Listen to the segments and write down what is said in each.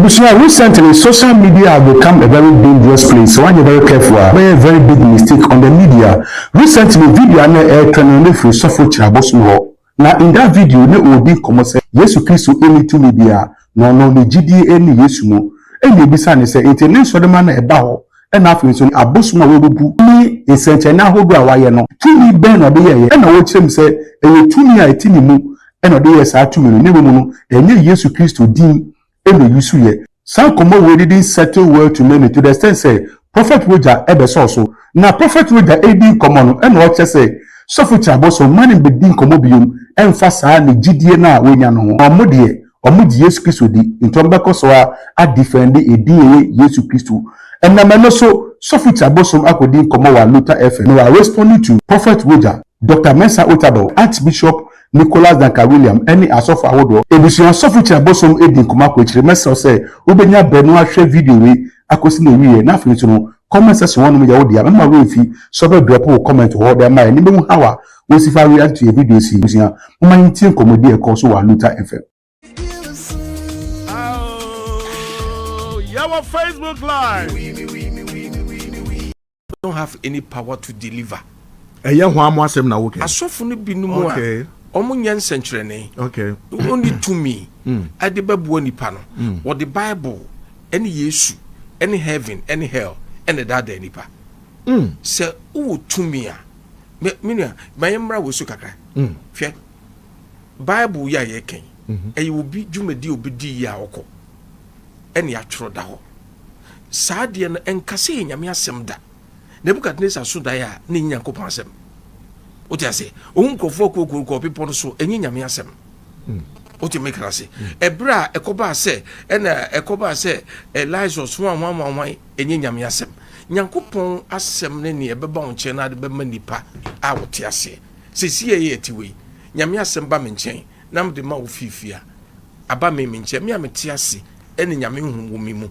Ebusua, recently social media have become a very dangerous place. So wanyɛ very careful a, wobɛyɛ very big mistake on the media. Recently video a na ɛretrend no ne firi Sɔfo Kyerɛabosom hɔ. Na in that video ne ɔredi nkɔmmɔ sɛ Yesu Kristo nni tumi biara na ɔno ne gyidie nni Yesu mu. Ɛna ebisa ne sɛ nti ne nsɔremma no a ɛba hɔ ɛna afei nso abosom a wɔabubu ne nsɛnkyerɛnne ahodoɔ a wayɛ no tumi bɛn na ɔde yɛeɛ? Ɛna ɔrekyerɛ mu sɛ ɛyɛ tumi a ɛte ne mu ɛna ɔde yɛɛ saa tumi no na mmom no ɛnyɛ Yesu Kristo din ɛna ɔyi so yɛ. Saa nkɔmmɔ wei didn't settle well to many to the extent sɛ Prophet Roger ɛbɛsɔɔ so. Na Prophet Roger ɛredi nkɔmmɔ no ɛna ɔkyerɛ sɛ Sɔfo Kyerɛabosom mma no mmɛdi nkɔmmɔ biom ɛmfa saa ne gyidie no a wanya no ho. Wɔn deɛ wɔn gye Yesu Kristo di nti wɔn bɛkɔ so ara adifɛnde edin a ɛyɛ Yesu Kristo. Ɛnam ɛno so Sɔfo Kyerɛabosom akɔdi nkɔmmɔ wɔ Aluta FM na wa responding to Prophet Roger, Doctor Mensah Otabil, Archbishop Nicholas Duncan William ne asɔfo ahodoɔ. Abusua sɔfo Kyia Bosom di nkɔmmɔ akɔ akyire. Mɛsrɛ wo sɛ wobɛnya berɛ na woahwɛ video wei akɔsi n'awieɛ na afei nso no comment section hɔnom yɛ wo dea. Mɛma wo werɛ mfi sɛ wobɛ drop wo comment wɔ hɔ de ama yɛn na yɛbɛhu how a wosi fa react to yɛn videos yi. Abusua, momma yɛntie nkɔmmɔdi a ɛkɔɔ so wɔ Aluta FM. Oh, yɛwɔ Facebook Live. don't have any power to deliver. Ɛyɛ hwan mo asɛm na wokɛ? Asɔfo no binom a wɔn nyɛ nsɛnkyerɛnne, wɔn ni tumi hmm. ɛde bɛboa nipa no, hmm. wɔde Bible ɛne Yesu ɛne heaven ɛne hell ɛna daadaa nipa. Hmm. Sɛ wowɔ tumi a, me nua, ma yɛn mmra wɔ so kakra. Hwɛ, Bible yi a yɛkɛn, mhm. ɛyɛ obi dwumadi obi di yi a ɔkɔ ɛne atwerɛ da hɔ. Saa adeɛ no, ɛnka sɛ ɛyɛ Nyame asɛm da. Nebukadnesar so daeɛ a, na ɛnyɛ Nyankopɔn asɛm. Wote aseɛ? Ɔhu nkurɔfoɔ akuokuo kɔ bepɔ no so, ɛnyɛ Nyame asɛm. Wote me kra ase? Ɛberɛ a ɛkɔbaa sɛ, ɛna ɛkɔbaa sɛ Elias hwan hwan hwan hwan, ɛnyɛ Nyame asɛm. Nyankopɔn asɛm ne nea ɛbɛba wo nkyɛn na ade bɛma nipa a wɔte aseɛ. Seesei a yɛte wei, Nyame asɛm ba me nkyɛn na mede ma wo fiifii a, aba me me nkyɛn, me a mete ase ɛne Nyame honhom wɔ me mu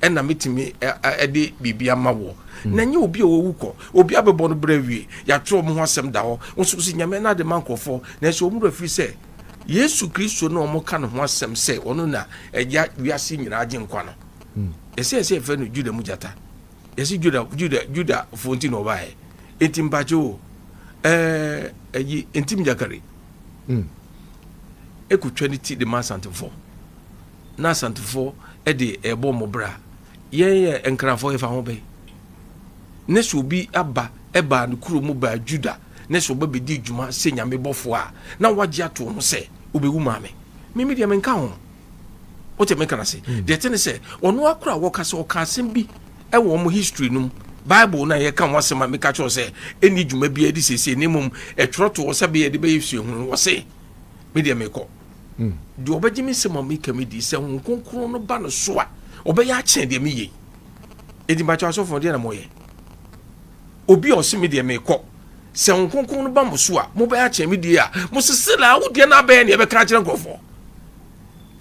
ɛna metumi ɛde biribi ama woɔ hmm. na nyɛ obi a wɔwu kɔ obi abɛbɔ no berɛ awie yɛatwerɛ ɔmo ho asɛm da hɔ nso sɛ Nyame no ade ma nkurɔfoɔ nanso ɔmo werɛ firi sɛ Yesu Kristo na ɔmo ka ne ho asɛm sɛ ɔno na ɛgya wiase nyinaa gye nkwa no hmm. ɛsɛ ɛsɛ yɛfrɛ no Juda mu gyata yɛsɛ Juda Juda Juda foɔ nti na ɔbaeɛ enti mpakye o ɛɛ ɛyi ntim gyakari hmm. ɛkɔtwa ne ti de ma Asantefoɔ na Asantefoɔ de ɛrebɔ wɔn bra. Yɛn yɛ Nkranfoɔ yɛfa ho bɛn? Ne sɛ obi aba ɛbaa ne kuro mu baa Juda ne sɛ ɔba bɛdi dwuma sɛ nyame bɔfoɔ a na wagye ato ho sɛ wobɛwu maame. Me me deɛ menka ho. Wote me ka no ase? Hmm. Deɛ ɛte ne sɛ ɔno akora a wɔka sɛ ɔka asɛm bi ɛwɔ wɔn history no mu Bible no a yɛka ho asɛm a meka kyerɛ sɛ ɛnni dwuma biara di seesei na mmom ɛtwerɛ to hɔ sɛ bɛyɛ de bɛyɛ suahunu wɔ se me deɛ mekɔ hmm. deɛ ɔbɛgye me nsɛm a meka me di sɛ Honhom Kronkron no ba no so a ɔbɛyɛ akyɛn deɛ meyɛ yi enti mpakyɛ asɔfoɔ deɛ na moyɛ obi a ɔse me deɛ mekɔ sɛ Honhom Kronkron no ba mo so a mobɛyɛ akyɛn me deɛ a mosese na wo deɛ no abɛyɛ neɛ ɛbɛka akyerɛ nkurɔfoɔ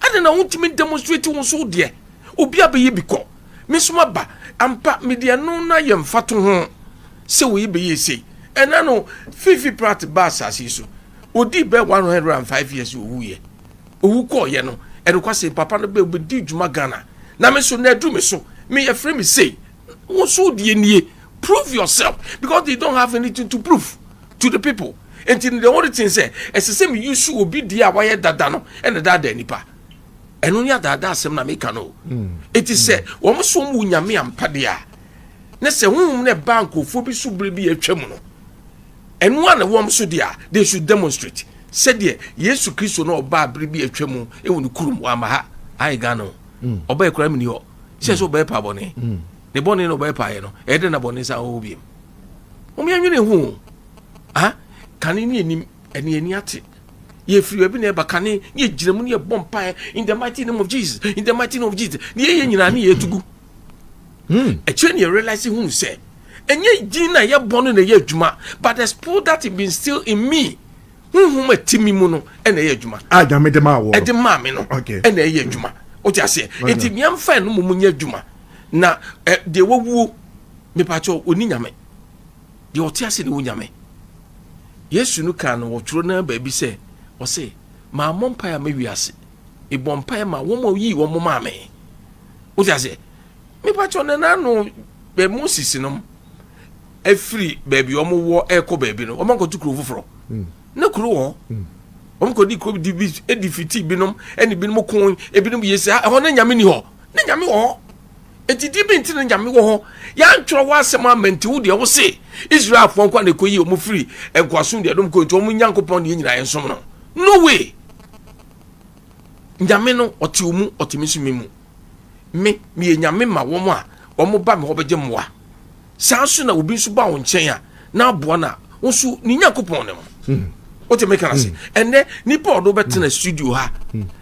Adɛn na wontumi demonstrate wo nso wo deɛ? Obi abɛyɛ bi kɔ. Me nso maba. Ampa, mede ɛno no ayɛ mfatoho sɛ wei bɛyɛ sei. Ɛna no, Fifi Pratt baa asase yi so. Ɔdii bɛɛ 105 years ɔwuiɛ. Ɔwu kɔɔyɛ no, ɛnokwasɛm papa no bɛ ɔbɛdii dwuma Ghana. Na me nso, na aduru me so. Me yɛfrɛ me sei. Wo nso wo deɛ nie. Prove yourself because they don't have anything to prove to the people. Nti no the only thing sɛ ɛsɛ sɛ me use obi deɛ a wayɛ dada no ɛna daadaa nipa. Ɛno ne adaadaa asɛm na meka no. Eti sɛ wɔn so wɔn wɔ nyame ampa deɛ a ne sɛ honhom no ɛbaa nkurɔfoɔ bi so bere bi atwa mu no ɛno a na wɔn so deɛ a they should demonstrate sɛdeɛ Yesu Kristo na ɔbaa bere bi atwa mu ɛwɔ ne kurom wɔ ama ha ayɛ Ghana o ɔbɛyɛ koraa mu ni hɔ sɛ sɛ ɔbɛyɛ paa bɔne ne bɔne na ɔbɛyɛ paayɛ no ɛyɛ dɛ na bɔne san wɔ hɔ biom wɔn yɛn nwene ho ah kane ne anim ɛne ani ate. Yɛfiri baabi na ɛba kane ne yɛgyina mu ne yɛbɔ mpaeɛ in the mighty name of Jesus, in the mighty name of Jesus. Ne yɛyɛ nyinaa ne yɛtu gu. Ɛkyerɛ ne yɛ realize hu sɛ ɛnyɛ din na yɛbɔ no na ɛyɛ adwuma, but the spirit that been still in me, honhom a ti mi mu no, ɛna ɛyɛ adwuma. A Nyame de maa wɔ. Ɛde maa me no ɛna ɛyɛ adwuma. Wote aseɛ? Nti miamfa no mu nyɛ adwuma na ɛ deɛ wawuo, mepakyɛw, oni Nyame. Deɛ ɔte ase ne wo Nyame. Yesu no kaa no wɔ twerɛ no baabi sɛ ɔse, "Mammɔ mpaeɛ a ma wiase, mebɔ mpaeɛ ma wɔn a oyii wɔn maa me." Wote aseɛ? Mepakyɛw, ne nano bɛ Moses nom afiri baabi wɔn wɔ ɛkɔ baabi no, wɔn akɔto kuro foforɔ ne kuro wɔ hɔ. Wɔn kɔ di kuro di bi edi fiti binom, ɛne binom ko, ebinom yɛ sɛ ɛhɔ ne Nyame ni hɔ, ne Nyame wɔ hɔ. Eti di bi nti ne Nyame wɔ hɔ. Yɛantwerɛ wɔ asɛm ama nti wo deɛ wo se Israelfoɔ nkwa na ɛkɔ yi wɔn firi nkoasom deɛ dɔm kɔ, nti wɔn Nyankopɔn deɛ nyinaa yɛn no. No way. Nyame no ɔte wo mu, ɔte me nso mi mu. Me meyɛ Nyame ma wɔn a wɔn ba me hɔ bɛgye mmoa. Saa nso na obi nso ba wo nkyɛn a na aboa no a, wo nso ne Nyankopɔn ne mo. Wote me kana se ɛnɛ nipa a ɔde wobɛtena studio ha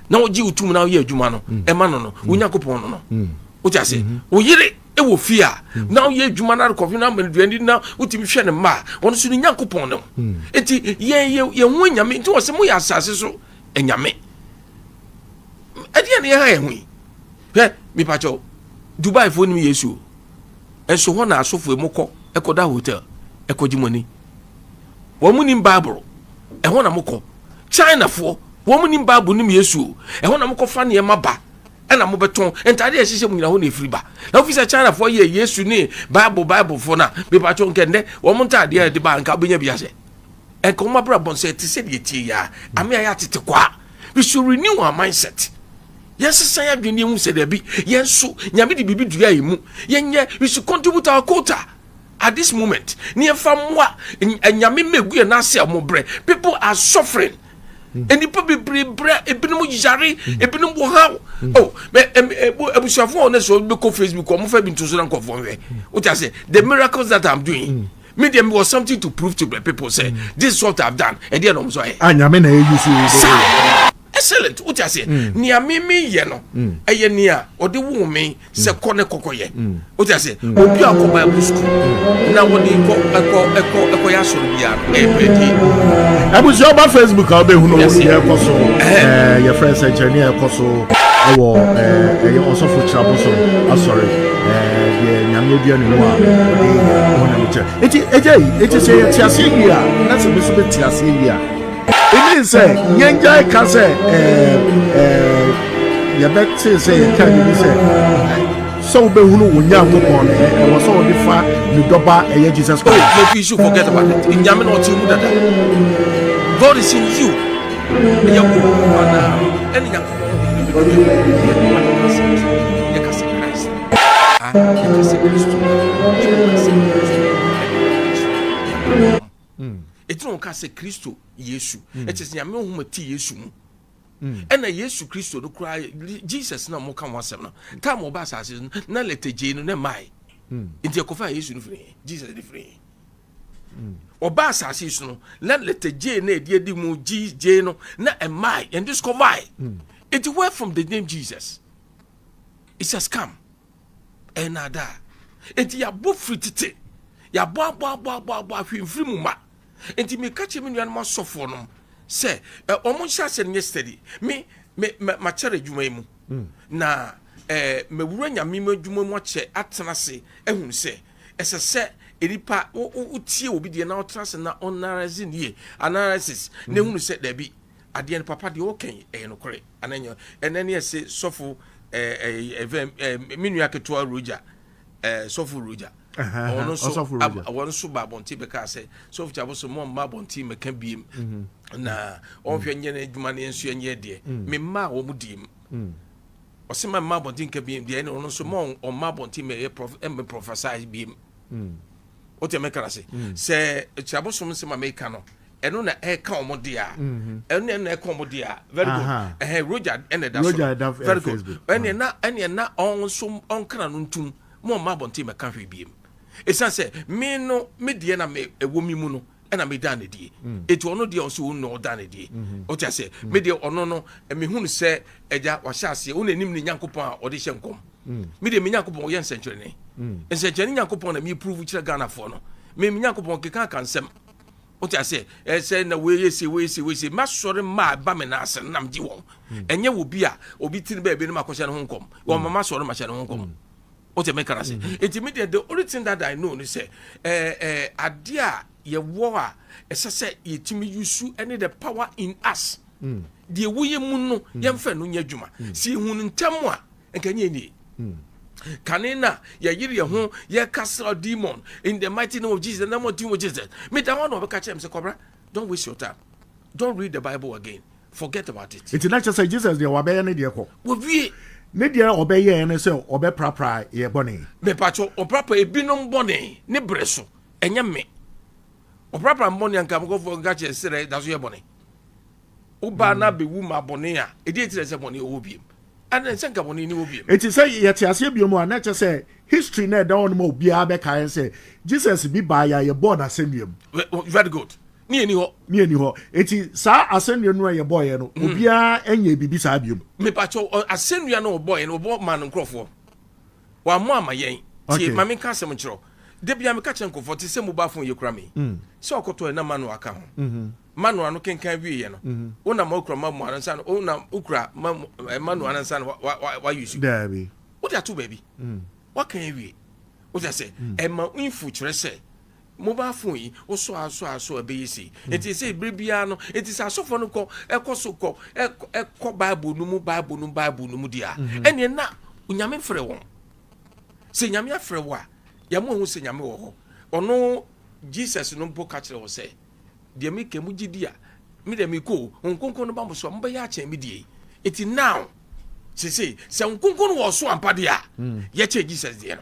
na wogye wo tum na woyɛ adwuma no ɛma no, wo Nyankopɔn no. Wote ase? Wo yere ɛwɔ fie a na woyɛ adwuma no arekɔfe no ama no aduane na wotumi hwɛ ne mma a, ɔno nso ne Nyankopɔn no. Nti yɛn yɛn ho anyame nti wɔ sɛ moyɛ asase so anyame. Ɛdeɛ ne yɛha yɛn ho yi, hwɛ, mepakyɛw, Dubai foɔ nim Yesu o, ɛnso hɔ na asɔfoɔ mu kɔ ɛkɔda hotel ɛkɔgye mo ani. Wɔn mu nim Bible, ɛhɔ na mokɔ. Chinafoɔ, wɔn mu nim Bible, nim Yesu o, ɛhɔ na mokɔfa nneɛma ba ɛna mobɛtɔn ntaade a ɛhyehyɛ mu nyina hɔ na ɛfiri ba. Na wofi sɛ Chinafoɔ yɛ Yesu ne Bible foɔ no a, mepakyɛw, nkɛ nnɛ wɔn ntaade a yɛde ba nka wobɛnya bi ahyɛ. Ɛnka wɔn abrabɔ nso ɛte sɛ deɛ tie yɛ a ame a yɛ atete kwa. We should renew our mindset. Yɛnsesa yɛ adwene yɛn hu sɛ daabi, yɛn nso Nyame de biribi dua yɛn mu. Yɛnyɛ, we should contribute our quota at this moment ne yɛmfa mmoa Nyame ma egu yɛn n'ase a wɔn brɛ. People are suffering. Nnipa bebree brɛ, ebinom yare, ebinom wɔ ha oh. Mɛ ɛm abusuafo a wɔn sɛ wɔbɛkɔ Facebook, wɔn fɛ bi nto so na nkɔfoɔ nhwɛ. Wote ase? The miracles that I'm doing, me deɛ, me was something to prove to the people say this is what I've done. Ɛdeɛ na wɔn nso ayɛ. A Nyame na ɛyi so. Saa, excellent. Wote ase? Nea me me yɛ no ɛyɛ nea ɔde wo me sɛ kɔ ne kɔkɔ yɛ. Wote ase? Obi a ɔkɔ Bible school na wɔde kɔ ɛkɔ ɛkɔ ɛkɔ yɛ asɔrɔ biara no, ɛyɛ pɛɛdie. Abusua, ɔba Facebook a, wobɛhunu deɛ ɛkɔ so. Yɛfrɛ nsɛnkyerɛnne a ɛkɔ so ɛwɔ ɛyɛ Ɔsɔfo Kyerɛbosom asɔre. Deɛ Nyame adua ne mu a ɔde yɛ ɔno na mekyerɛ. Nti ɛgya yi, ɛti sɛ yɛte aseɛ yie a, na sɛ me so bɛte aseɛ yie a, ɛmi sɛ yɛngyae ka sɛ yɛbɛte sɛ yɛka biribi sɛ wobɛhunu wo Nyankopɔn no, ɛwɔ sɛ wode fa ne dɔba ɛyɛ Jesus Oh, Christ. Maybe you should forget about it. Nyame na ɔte wo mu dada. God is in you. Ɛyɛ wo anaa ɛne Nyankopɔn ho yɛka sɛ Christ. Ah, yɛka sɛ Kristo. Yɛka sɛ Kristo. Ɛti na wɔka sɛ Kristo Yesu. Ɛkyɛ sɛ Nyame honhom te Yesu mu. Ɛna Yesu Kristo no koraa, Jesus na moka ho asɛm no, time ɔba asase so no, na letter J no na mmae. Nti ɛkɔfa Yesu no firi he? Jesus no firi he? Ɔba asase so no, na letter J na ɛde adi mu G J no na ɛmmae and discover. Nti where from the name Jesus? It's a scam. Ɛnada nti yɛabɔ firi tete, yɛabɔ abɔ abɔ abɔ abɔ ahwɛ mfiri mu ma. Nti meka kyerɛ me nuanom asɔfoɔ nom sɛ ɔmo nhyɛ aseɛ no nyɛ steady. Me makyɛrɛ adwuma yi mu na mawura Nyame mu adwuma mu akyɛ, atena ase ahunu sɛ ɛsɛ sɛ nipa wotie obi deɛ na ɔtena ase na ɔnarase nie analysis na ehunu sɛ daabi, adeɛ no papa deɛ ɔkɛn ɛyɛ nokorɛ anaa nyɛ. Ɛnɛ ne yɛse sɔfo ɛɛ ɛɛ ɛɛ me nua ketewa Roger, sɔfo Roger, ɔno nso Ɔsɔfo Roger. Wɔn nso ba abɔnten bɛka sɛ sɔfo Kyabo so mo mma abɔnten mɛka biem na ɔnhwɛ nyɛ n'adwuma no, yɛn nso yɛnyɛ deɛ me mma a wɔn di mu. Ɔsɛ ma mma abɔnten ka biem deɛ, ɛne ɔno nso ma ɔmma abɔnten mɛ yɛ prof ɛmɛ prophesy biem. O tɛ mɛka na se sɛ Kyabo nsɛm a mɛka no, ɛno na ɛka wɔn deɛ a, ɛno na ɛka wɔn deɛ a, very good. Ɛhɛn, Roger ɛna ɛda so. Roger ɛda, very good. Facebook. Ɛneɛ na ɔn nso ɔnkana no ntum mo ɔmma abɔnten mɛka hwee biem, ɛsiane sɛ me no me deɛ na me ɛwɔ mi mu no. Ɛna meda no die. Ɛti ɔno deɛ, ɔsɛ ɔno na ɔda no die. Wote aseɛ? Me deɛ, ɔno no, mehu no sɛ agya wahyɛ aseɛ, wo n'anim ne Nyankopɔn a ɔde hyɛ nkɔm. Me deɛ, me Nyankopɔn ɔyɛ nsɛnkyerɛnne. Nsɛnkyerɛnne Nyankopɔn na meprove kyerɛ Ghanafoɔ no. Me Nyankopɔn keka aka nsɛm. Wote aseɛ? Ɛsɛ na wei yɛ se, wei se, wei se, masɔre mmaa ba me nan ase no nam gye wɔn. Ɛnyɛ wɔ bi a obi tiri baabi no makɔhyɛ ne ho nkɔm. Wɔn mama sɔre mahyɛ ne ho nkɔm. Wote me kara se? Nti me deɛ, the only thing that I know ne sɛ ɛɛ ɛɛ adeɛ a yɛwɔ a ɛsɛ sɛ yɛtumi use ɛne the power in us. Deɛ woyɛ mu no, yɛmfɛ no nyɛ adwuma. Sɛ yɛhu no ntɛm a, nka nyɛ nie. Kane na yɛyere yɛn ho yɛkasa demon in the mighty name of Jesus, the name of Jesus. Meda hɔ na ɔbɛka kyerɛ me sɛ, "Kɔbra, don't waste your time, don't read the Bible again, forget about it." Nti na kyerɛ sɛ Jesus deɛ, wabɛyɛ ne deɛ kɔ. Wɔwie. Ne deɛ ɔbɛyɛ ne sɛ ɔbɛprapra yɛ bɔne. Mepatwɔ, ɔprapra ebinom bɔne ne berɛ so. Ɛnyɛ me ɔprapra mbɔne anka mekɔfoɔ nka kyerɛ serɛ da so yɛ bɔne. Wobaa na bɛwu ma bɔne a ɛdeɛ kyerɛ sɛ bɔne ɔwɔ biem ɛne sɛ nka bɔne ni wɔ biem. Nti sɛ yɛte aseɛ bio mu a, na kyerɛ sɛ history na ɛda hɔ no ma obiara bɛkae sɛ Jesus bi baa yɛ a yɛbɔɔ n'asɛnnua mu. Very good, ne yɛni hɔ. Ne yɛni hɔ. Nti saa asɛnnua no a yɛbɔɔyɛ no, obiara nyɛ biribi saa bio. Mepatwɔ, asɛnnua no ɔbɔɔyɛ no, ɔbɔ ma no nkurɔfoɔ, wammɔ ama yɛn. Tie, ma menka asɛm nkyerɛ da bia meka kyerɛ nkurɔfoɔ te sɛ mobile phone yɛ kura me sɛ ɔkɔtɔ ɛna manual aka ho. Manual no kenkan wieɛ no, wonam wokura manual no nsa no, wonam wokura manual no nsa no wayusu. Daabi. Wode ato baabi, waka awie. Wode sɛ ɛma info kyerɛ sɛ mobile phone yi wosɔ asɔ asɔ ɛbɛyɛ sei. Nti sɛ ebere biara no, nti sɛ asɔfoɔ no kɔ ɛkɔ so kɔ ɛkɔ Bible no mu, Bible no mu, Bible no mu deɛ a, ɛneɛ na Nyame frɛ wɔn. Sɛ Nyame afrɛ wo a, yɛmo ahu sɛ Nyame wɔ hɔ. Ɔno Jesus no mpo ka kyerɛ wɔ sɛ, deɛ meka mu gye di a, me deɛ mekɔ o, Honhom Kronkron no ba mo so a, mobɛyɛ akyɛn me deɛ yi. Nti now sese sɛ Honhom Kronkron no wɔ so ampa deɛ a, yɛkyɛn Jesus deɛ no.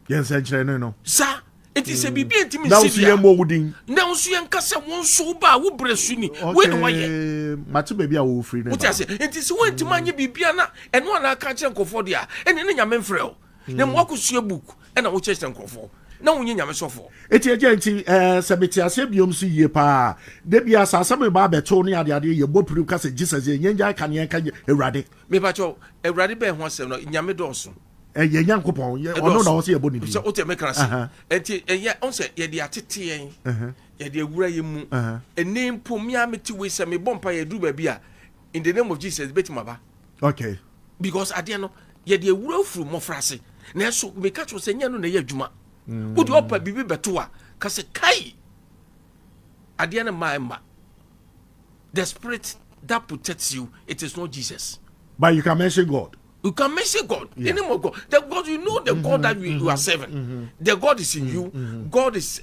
Yɛn nsɛnkyerɛnne no. Saa nti sɛ biribi ntumi na nsi woso deɛ yɛn mmɔ wo din. Na nso yɛnka sɛ wo nso wo ba a wo berɛ so ni, wei na wayɛ. Mate baabi a wɔfiri ne wote ba. Ase nti sɛ woantumi anyɛ biribia na ɛno ana aka kyerɛ nkurɔfoɔ deɛ a, ɛne ne Nyame mfrɛ wo na ma woakɔsua book ɛna wokyerɛkyerɛ nkurɔfoɔ na wonyɛ Nyame sɔfoɔ. Eti agya, nti sɛ mete aseɛ biom so yie paa, da bia sɛ asɛm ba abɛto ne adeadeɛ, yɛbɔ pirim ka sɛ Jesus, yɛ nyɛ ka ne yɛnka Awurade. Mepakyɛw, Awurade bɛn ho asɛm no? Nyame dɔɔso. Ɛyɛ Nyankopɔn, ɔno na ɔsɛ yɛbɔ ne din. Sɛ wote meka se, nti ɛyɛ ɔn sɛ yɛde atete yɛn, yɛde awura yɛn mu. Ɛnɛ mpo mea mete wei sɛ mebɔ mpa yɛduru baabi a, "In the name of Jesus" bɛtumi aba. Because adeɛ no yɛde awura furu mmɔfra ase, nanso meka kyerɛ sɛ nyɛ no na ɛyɛ adwuma. Wode ɔpa biribi bɛto a, ka sɛ kai adeɛ no mmaa mma. The spirit that protects you, it is not Jesus. But you can mention God. You can mention God, the name of God. The God you know, the God that you are serving. The God is in you. God is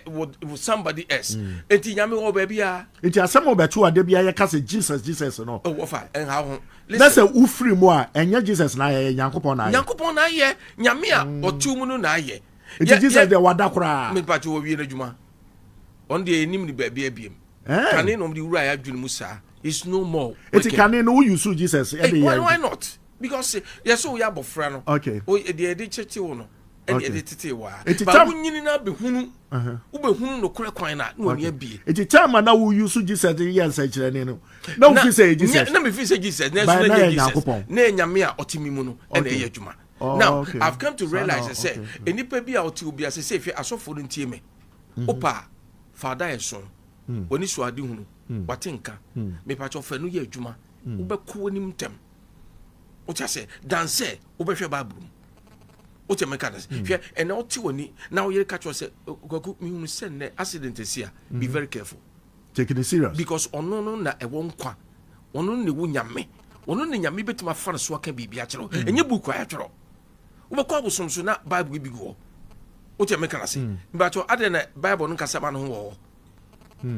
with somebody else. Enti Nyame wɔ baabi a. Nti asɛm a ɔbɛto a, da bia yɛka sɛ Jesus, Jesus no. Ɔwɔ fa ɛnha ho. Na sɛ wofiri mu a, ɛnyɛ Jesus na ayɛ, Nyankopɔn na ayɛ. Nyankopɔn na ayɛ, Nyame a ɔte mu no na ayɛ. Nti Jesus deɛ, wada koraa. Mepa kyɛ, wɔwie n'adwuma. Ɔno deɛ, yɛnim ne baabi abiem. Kane na ɔmo de wura yɛ adwene mu saa. It's no more. Eti kane no, wo use Jesus ɛde yɛ. Why not? Because yɛsɛ woyɛ abɔfra no. O deɛ yɛde kyekye wo no, ɛne yɛde tete wo a. Eti Ba tam wonyini na abɛhunu. Wobɛhunu nokorɛ kwan na wɔn abie. Eti time a na wo use Jesus de yɛ nsɛnkyerɛnne no, na wo fi sɛ yɛ Jesus. Na mefi sɛ Jesus, na But ɛso na na nyɛ yɛ Jesus. Nyankopɔn. Na yɛ Nyame a ɔte mi mu no ɛna ɛyɛ adwuma. Oh, Now okay. I've come to Saa na realize sɛ nipa bi a ɔte obi ase sɛ efi asɔfo no ntie me. Opa fa da yɛ so. W'ani so ade hunu. Wate nka. Mepakyɛ fɛ no yɛ adwuma. Wobɛkɔ w'anim ntɛm. Wote ase dan sɛ wobɛhwɛ Bible mu. Wote meka no sɛ hwɛ, ɛnɛ wote w'ani na woyere ka kyerɛ sɛ, "Kwaku, mehunu sɛ nnɛ accident asi a, be very careful." Take it serious. Because ɔno no na ɛwɔ nkwa, ɔno na ɛwɔ Nyame, ɔno na Nyame bɛtumi afa no so aka biribi akyerɛ wo. Ɛnyɛ book a yɛatwerɛ. Wobɛkɔ abosom so na Bible bi gu hɔ. Wote meka no ase? Mbakyɛ adɛn na Bible no nkasa ma no ho wɔ hɔ?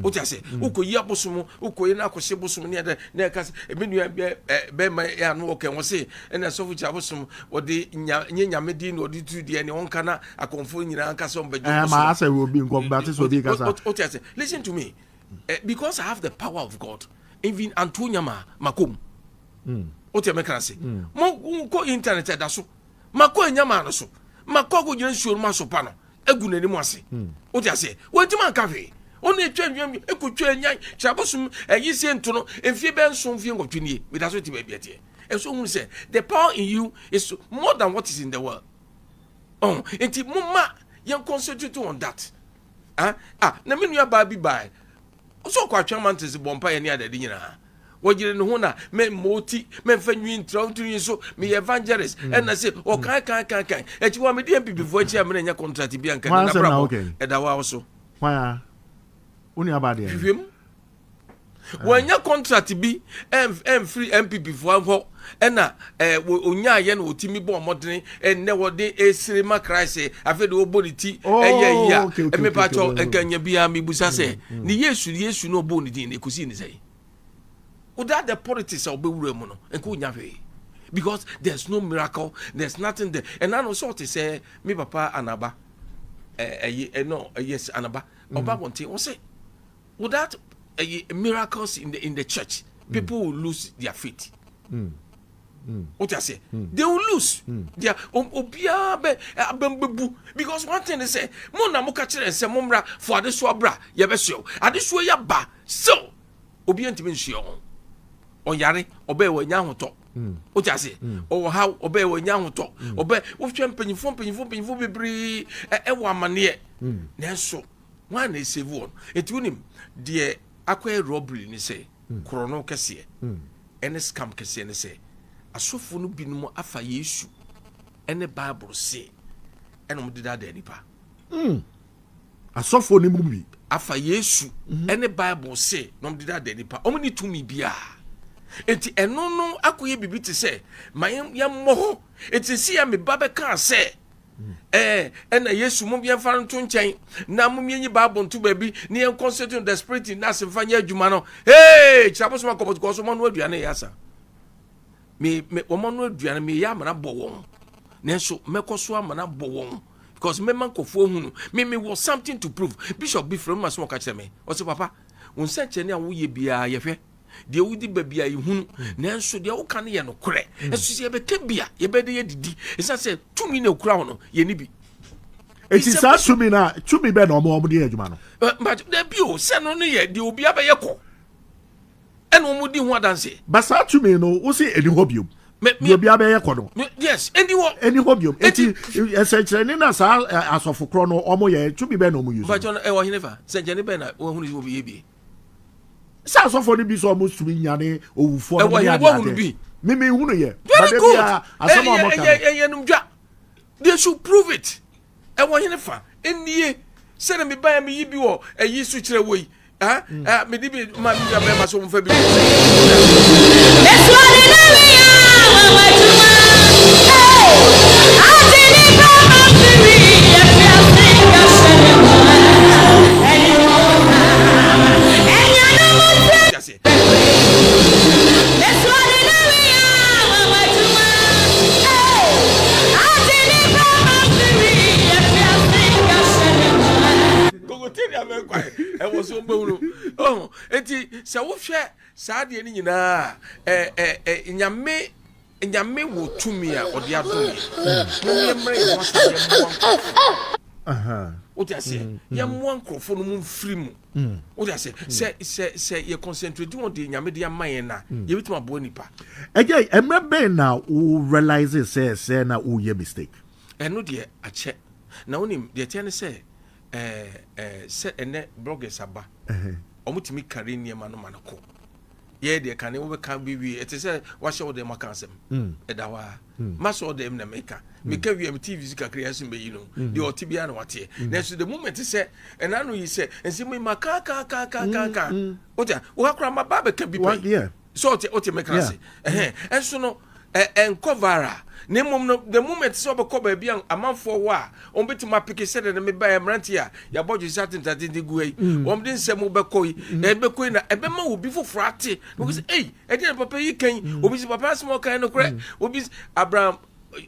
Wote ase? Wokɔyi abosom, wokɔyi no akɔhyɛ bosom ne ɛdɛ na ɛka sɛ me nua bɛrima yɛ ano wɔkɛ wɔ se ɛna sɔfo kyerɛ abosom wɔde nya nye Nyame din na ɔde tu deɛ ne ɔnka na akɔmfoɔ nyinaa nka sɛ ɔmbɛgye Ɛɛ bosom. Maa sɛ obi nkɔ bate sɛ obi kasa. Wote ase? Listen to me, because I have the power of God, even anto nyama makom. Wote meka ase? Mo kɔ internet ɛda so, makɔ anyama no so, makɔ akɔgyina nsuo no mu asopa no agu n'anim ase. Wote aseɛ? Wɔntumi anka hwee. Ɔno etwa nwa mi ekotwa nyan kyerɛ abosom ɛyi se nto no mfie bɛyɛ nson mfie nwɔtwe nie meda so te baabi ɛteɛ. Ɛso ohun sɛ the power in you is more than what is in the world. Ɔn nti mo ma yɛn concentrate on that. Ah ah na me nua baa bi baa ɔsɛ ɔkɔ atwɛn mantis bɔ mpa yɛ ne adade nyinaa. Wɔgyere ne ho na me mmɔ ti me nfa nwi ntra ntumi nso meyɛ evangelist mm. ɛna se ɔkan kan kan kan akyi wa mede MPP foɔ akyi a mene nya contract bi anka ne nabrabɔ ɛda hɔ so. Hwan a? Wo nua baa deɛ. Hwehwɛ mu. Wɔanya contract bi ɛmfiri NPP foɔ hɔ ɛna ɛɛ onyaayɛ na otimi bɔ ɔmɔdene ɛnɛ wɔde esere ma Christ afei de wɔbɔ ne ti oh, ɛyɛ yi a ɛmepa kyɛw nka nya biara mebusa sɛ mm, mm. ne Yesu Yesu na ɔbɔ ne din na ekosi ne sɛ without the politics a ɔbɛwura mu no nka onya hwee because there's no miracle, there's nothing there. Ɛna no sɛ ɔte sɛ me papa anaba ɛyi ɛno yes anaba ɔba abɔnten ɔsɛ without ɛyi miracles in the church, people will lose their faith. O ti ase, they will lose their obiara bɛ abɛnbɛbu because one thing is sɛ mo na mo ka kyerɛ nsɛ mo mmra fo adesoa bra yɛbɛsoɛ o adesoa yɛ ba still obiara ntumi nsoɛ ho. Ɔyare ɔbɛyɛ wɔ nya ahotɔ, o ti ase, ɔwɔ ha ɔbɛyɛ wɔ nya ahotɔ, ɔbɛ wohwɛ mpanyinfoɔ mpanyinfoɔ mpanyinfoɔ bebree ɛwɔ amaneɛ nanso wɔn a na esave wɔn. Eti wonim deɛ akɔyɛ robbery ni sɛ korɔno kɛseɛ ɛne scam kɛseɛ ne sɛ asɔfo no binom afa Yesu ɛne Bible se ɛna wɔn deda da nipa. Asɔfoɔ no mu bi. Afa Yesu ɛne Bible se na wɔn deda da nipa. Wɔn ni tumi biara eti ɛno no akɔyɛ biribi te sɛ ma yɛn yɛmmɔ hɔ. Eti si ya me ba bɛka sɛ ɛna Yesu mo yɛmfa no nto nkyɛn na mo yɛnyi Bible nto baabi ne yɛn concentrate on the spirit na asɛmfa nyɛ adwuma no. Hey, kyerɛ abosom akɔbɔtɔ so wɔn ano aduane yɛ asa me me wɔn ano aduane me yɛ amana bɔ wɔn nanso mɛkɔ so amana bɔ wɔn because mɛma nkɔfoɔ ehunu me me wɔ something to prove. Bishop bi fira mu ma so wɔka kyerɛ me, ɔsɛ, "Papa, wɔn nsɛnkyerɛnne a woyɛ biara yɛhwɛ deɛ wodi baabi a yɛhunu nanso deɛ woka no yɛ nokorɛ ɛso sɛ yɛbɛka bi a yɛbɛde yɛdidi ɛsiane sɛ tumi na ɛkura wo no yɛni bi." Eti saa tumi na tumi bɛ na ɔmo de yɛ adwuma no? But dabi o, sɛ no no yɛ deɛ obi abɛyɛ kɔ ɛna ɔmo di ho adanseɛ. Ba saa tumi no wosi ɛni hɔ biom? Deɛ obi abɛyɛ kɔ no. Yes, ɛni hɔ. Ɛni hɔ biom. Eti ɛsɛnkyerɛnne na saa asɔfo korɔ no ɔmo yɛ tumi bɛ na ɔmo use? Mpatsɔ no ɛwɔ hene fa sɛnkyerɛnne bɛn na wɔhunu sɛ obi yɛ bie? Sɛ asɔfo no bi sɛ ɔmo tumi nyane owufoɔ no ɛwɔ ne hene ade wɔhunu ade bi? Mimi hunu yɛ. Very good. Asɛm a ɔmo ka no. Ɛyɛ numdwa, they should prove it. Ɛwɔ hene fa nie sɛdeɛ me ba yɛ meyi bi wɔ ɛyi so kyerɛ wɔ yi, ah ah, mede bi ma mi nua bɛrima so wɔmfa bi. Esuade na wia mama juma. Ati ni baba firi efiase kahyɛ ne ma. Ɛni wɔn ɛnya na mo te. Ase. Esuade na wia mama juma. Ati ni baba firi efiase kahyɛ ne ma. Kokote ni abɛn kwan ɛwɔ so mbɛwuro ɔhun. Eti sɛ wohwɛ saa adeɛ no nyinaa, ɛ ɛ ɛ Nyame, Nyame wɔ tumi a ɔde adom yɛ. Mo yɛ mmerɛ yɛn ho ase, yɛ mmoa nkurɔfoɔ. Wote aseɛ? Yɛ mmoa nkurɔfoɔ no mu mfiri mu. Wote aseɛ? Sɛ yɛ concentrate wɔn deɛ Nyame de ama yɛn na yɛbɛtumi aboa nipa. Ɛgya, mmerɛ bɛn na wo realize sɛ na woyɛ mistake? Ɛno deɛ akyɛ na wonim deɛ teɛ ne sɛ ɛɛ ɛɛ sɛ ɛnɛ bloggers aba, wɔn tumi kari nneɛma no ma no kɔ. Yɛ deɛ kane wobɛka bi wie ɛte sɛ wahyɛ wo dɛm aka asɛm ɛda hɔ a masɔ wo dɛm na meka wie me TV so kakra yɛ bɛyi no deɛ ɔte biara na wateɛ. Nanso the moment sɛ ɛna no yi sɛ nsɛm yi ma ka ka ka ka ka ka wote a woha koraa ma ba bɛka bi pɛn sɛ ɔte meka ase ɛhɛn ɛnso no ɛnkɔ viral. Na mmom no, the moment sɛ ɔbɛkɔ baabi a amanfoɔ wɔ a wɔn bɛtumi apeke sɛdeɛ ne meba yɛ mmeranteɛ a yɛabɔ dwe sɛ atentatenten gu ha yi, wɔn de nsɛm bɛkɔ yi ɛbɛkɔ yi na ɛbɛma obi foforɔ ate na obi sɛ, "Ei, ɛdeɛ na papa yi kan yi?" Obi sɛ, "Papa asɛm a ɔkan no korɛ." Obi sɛ Abraham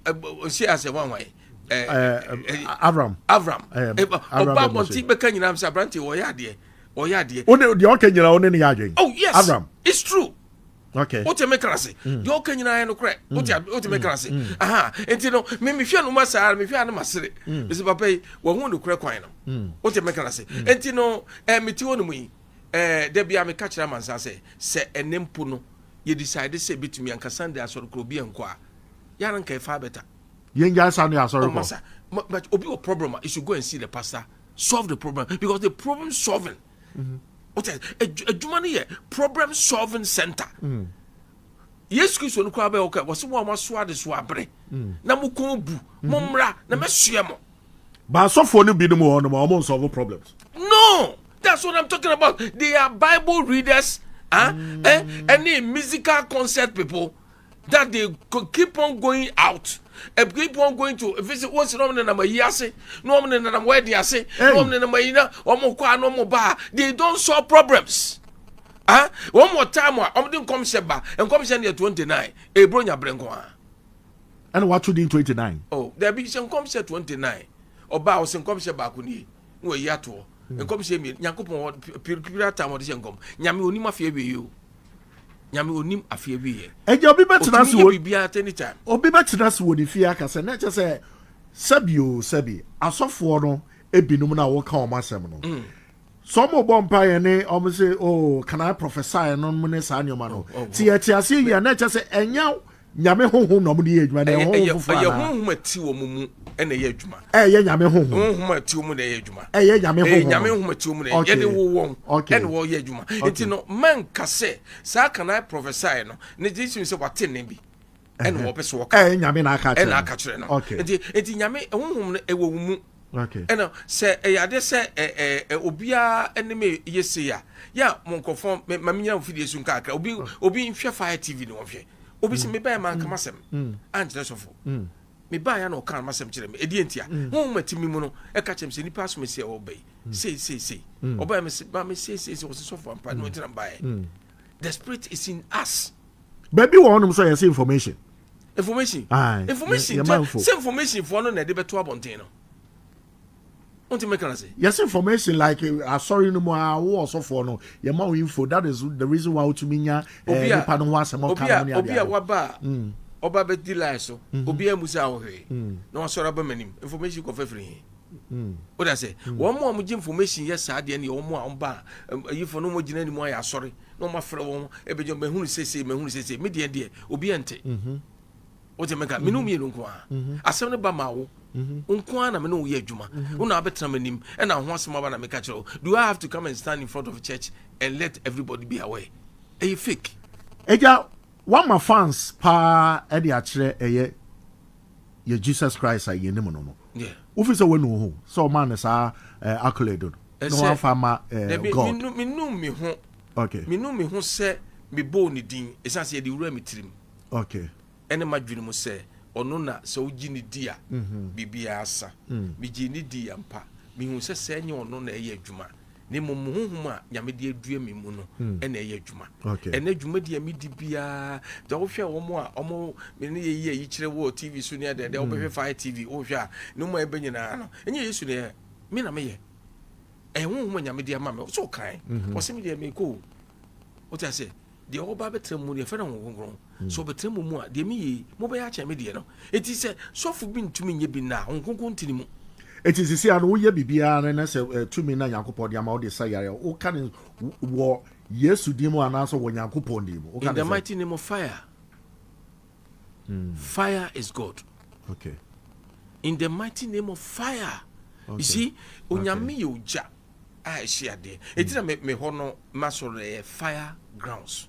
ɔsi asɛ hwan hwan Avram. Avram ɔba abɔnten bɛka nyinaa sɛ aberanteɛ wɔyɛ adeɛ, ɔyɛ adeɛ. Wo ne deɛ ɔka nyinaa wo ne ne yɛ adwen. Oh yes. Avram. It's true. Wote me kra se deɛ ɔka nyinaa yɛ nokorɛ. Wote me kra se aha. Nti no me mehwɛ no ma saa, mehwɛ a ne masere. Mesi papa yi wahu nokorɛ kwan no. Wote me kra se nti no mete hɔ no mu yi, da bia meka kyerɛ amansa sɛ ɛnɛ mpo no yɛ decide sɛ bɛtumi anka Sunday asɔre korɔ obi ankɔ a, yɛara nka ɛfa bɛta. Yɛngyae Sunday asɔre Oh, kɔ. Masa, but obi wɔ problem a, you should go and see the pastor, solve the problem, because the problem solving, wote adwuma no yɛ problem solving center. Yesu Kristo no koraa bɛyɛ ɔka wɔsɛ mo a moaso ade so abere na mo kɔn bu, mo mmra na mɛsoɛ mo. Ba asɔfoɔ no binom wɔ hɔ nom a ɔmo nsolve problems. No, that's what I'm talking about. They are Bible readers, huh? Eh? Any musical concert people that they keep on going out and keep on going to visit. Once no na ma yi ase, no na na wedding ase, no na ma yi na omo kwa no mo ba. They don't solve problems. Huh? One more time, omo de nkɔmhyɛ ba, nkɔmhyɛ no yɛ 29. Ebro nya bre nko a. Ɛna wato din 29. Oh, there be sɛ nkɔmhyɛ 29. Ɔba a ɔsɛ nkɔmhyɛ baako nie na wayi atoɔ. Nkɔmhyɛ mmienu, Nyankopɔn wɔ period time ɔde hyɛ nkɔm. Nyame onim afe awie o. Nyame onim afe awie. Ɛgya, obi bɛtena ase Otumi yɛ wɔ biribiara at any time. Obi bɛtena ase wɔ ne fie aka sɛ na ɛkyɛ sɛ sɛbi o, sɛbi, asɔfoɔ no ebinom na wɔka wɔn asɛm no sɛ ɔmo bɔ mpaeɛ ne ɔmo sɛ, "Oh, can I prophesy?" no mu ne saa nneɛma no. Oh. Ti yɛte ase yie a, na ɛkyɛ sɛ ɛnyɛ Nyame honhom na ɔmo de yɛ adwuma na ɛyɛ honhom foforɔ Ɛyɛ anaa? Honhom a ti wɔ mu ɛna ɛyɛ adwuma. Ɛyɛ Nyame honhom. Honhom a ti wɔ mu na ɛyɛ adwuma. Ɛyɛ Nyame Ɛyɛ honhom. Nyame honhom a ti wɔ mu na ɛyɛ yɛde wo wɔn ɛna wɔyɛ adwuma. Nti no mɛnka sɛ saa "can I prophesy" no ne gye sɛ wate ne bi ɛna wɔpɛ sɛ wɔka. Ɛyɛ Nyame na aka kyerɛ Ɛna no. aka kyerɛ no. Nti Nyame honhom no ɛwɔ wo mu. Ɛna sɛ ɛyɛ adeɛ sɛ ɛ ɛ ɛ obiara ɛne me yɛ se a yɛ a, mo nkɔfɔ mɛ ma mi nyina fidie so nkakra, obi nhwɛ Fire TV ne wɔhwɛ obi sɛ mebɛyɛ ma nkama sɛm ankyerɛ sɔfo mebaa ya na ɔka ma sɛm kyerɛ me. Ɛdeɛ ntia honhom ati mi mu no ɛka kyerɛ me sɛ nipa asom si a ɔba yi sei sei sei, ɔbaa me sɛ ma me sei sei sei, ɔsɛ sɔfo ampa ne ɔgyina baeɛ. The spirit is in us. Baabi wɔ hɔnom sɛ yɛsɛ information. Information. Aye, Information. yɛ ma info. Sɛ information foɔ no na ɛde bɛto abɔnten no, wonti mɛka no se. Yɛsɛ information like asɔre no mu a wowɔ ɔsɔfoɔ no, yɛma wo info. That is the reason why wotumi nya Obi a nipa no ho asɛm obi ɔka no a ne obi a adeade. Waba a ɔba bɛdi line so, obi a musa wɔ hwee na wasɔre aba m'anim, information kɔfɛ firi he? O da sɛ wɔn mu a wɔn gye information yɛ saa deɛ ne yɛ wɔn mu a wɔn ba ayifo no, wɔn gyina anim ayɛ asɔre na wɔn afrɛ wɔn ebɛgye mɛhunu sese, mɛhunu sese. Mi deɛ obi yɛ nte. O te mɛka mene mmienu nko a asɛm no ba ma wo nko a na mene wo yɛ adwuma, wo na abɛtena m'anim ɛna ho asɛm aba na meka kyerɛ wo. Do I have to come and stand in front of church and let everybody be aware? Ɛyɛ fake. Agya, wama fans paa ɛde akyerɛ ɛyɛ yɛ Jesus Christ a yɛnim no. Wofi sɛ wanu wo ho sɛ ɔma no saa accolade no na wamfa ma Dabi. God? Menu me ho. Menu me ho sɛ mebɔɔ ne din ɛsiane sɛ yɛde wura me tirim ɛne madwene mu sɛ ɔno na sɛ wogye ne di a biribiara sa. Megye ne di ampa, mehu sɛ nyɛ ɔno na ɛyɛ adwuma, na mmom mo honhom a Nyame de adua me mu no ɛna ɛyɛ adwuma. Ɛnɛ dwumadi a medi biara da, wohwɛ wɔn a ɔmo me ne yɛyi ayi kyerɛ wɔ TV so ne adeɛ, wobɛhwɛ Fire TV, wohwɛ a ne mu a ɛbɛ nyinaa no, ɛnyɛ Yesu ne yɛ, me na meyɛ. Ɛyɛ honhom a Nyame de ama me sɛ ɔkae ɔsɛ me deɛ mekɔ o. Wote ase, deɛ ɔba bɛtena mu no, yɛfrɛ no Honhom Kronkron sɛ ɔbɛtena mu a, deɛ meyɛ mobɛyɛ akyɛn me deɛ no. Ɛnti sɛ sɔfo bi ntumi nyɛ bi nna a, Honhom Kronkron nti ne mu. Eti sisi a no woyɛ biribiara no na sɛ tumi na Nyankopɔn de ama wode sa yare a, woka ne wɔ Yesu din mu anaasɛ wɔ Nyankopɔn din mu? Woka In ne the sɛ mighty name of fire. Fire is God. In the mighty name of fire. You see, Onyame yɛ ogya a ɛhye adeɛ. Eti na me hɔ no masɔrɔ no yɛ fire grounds.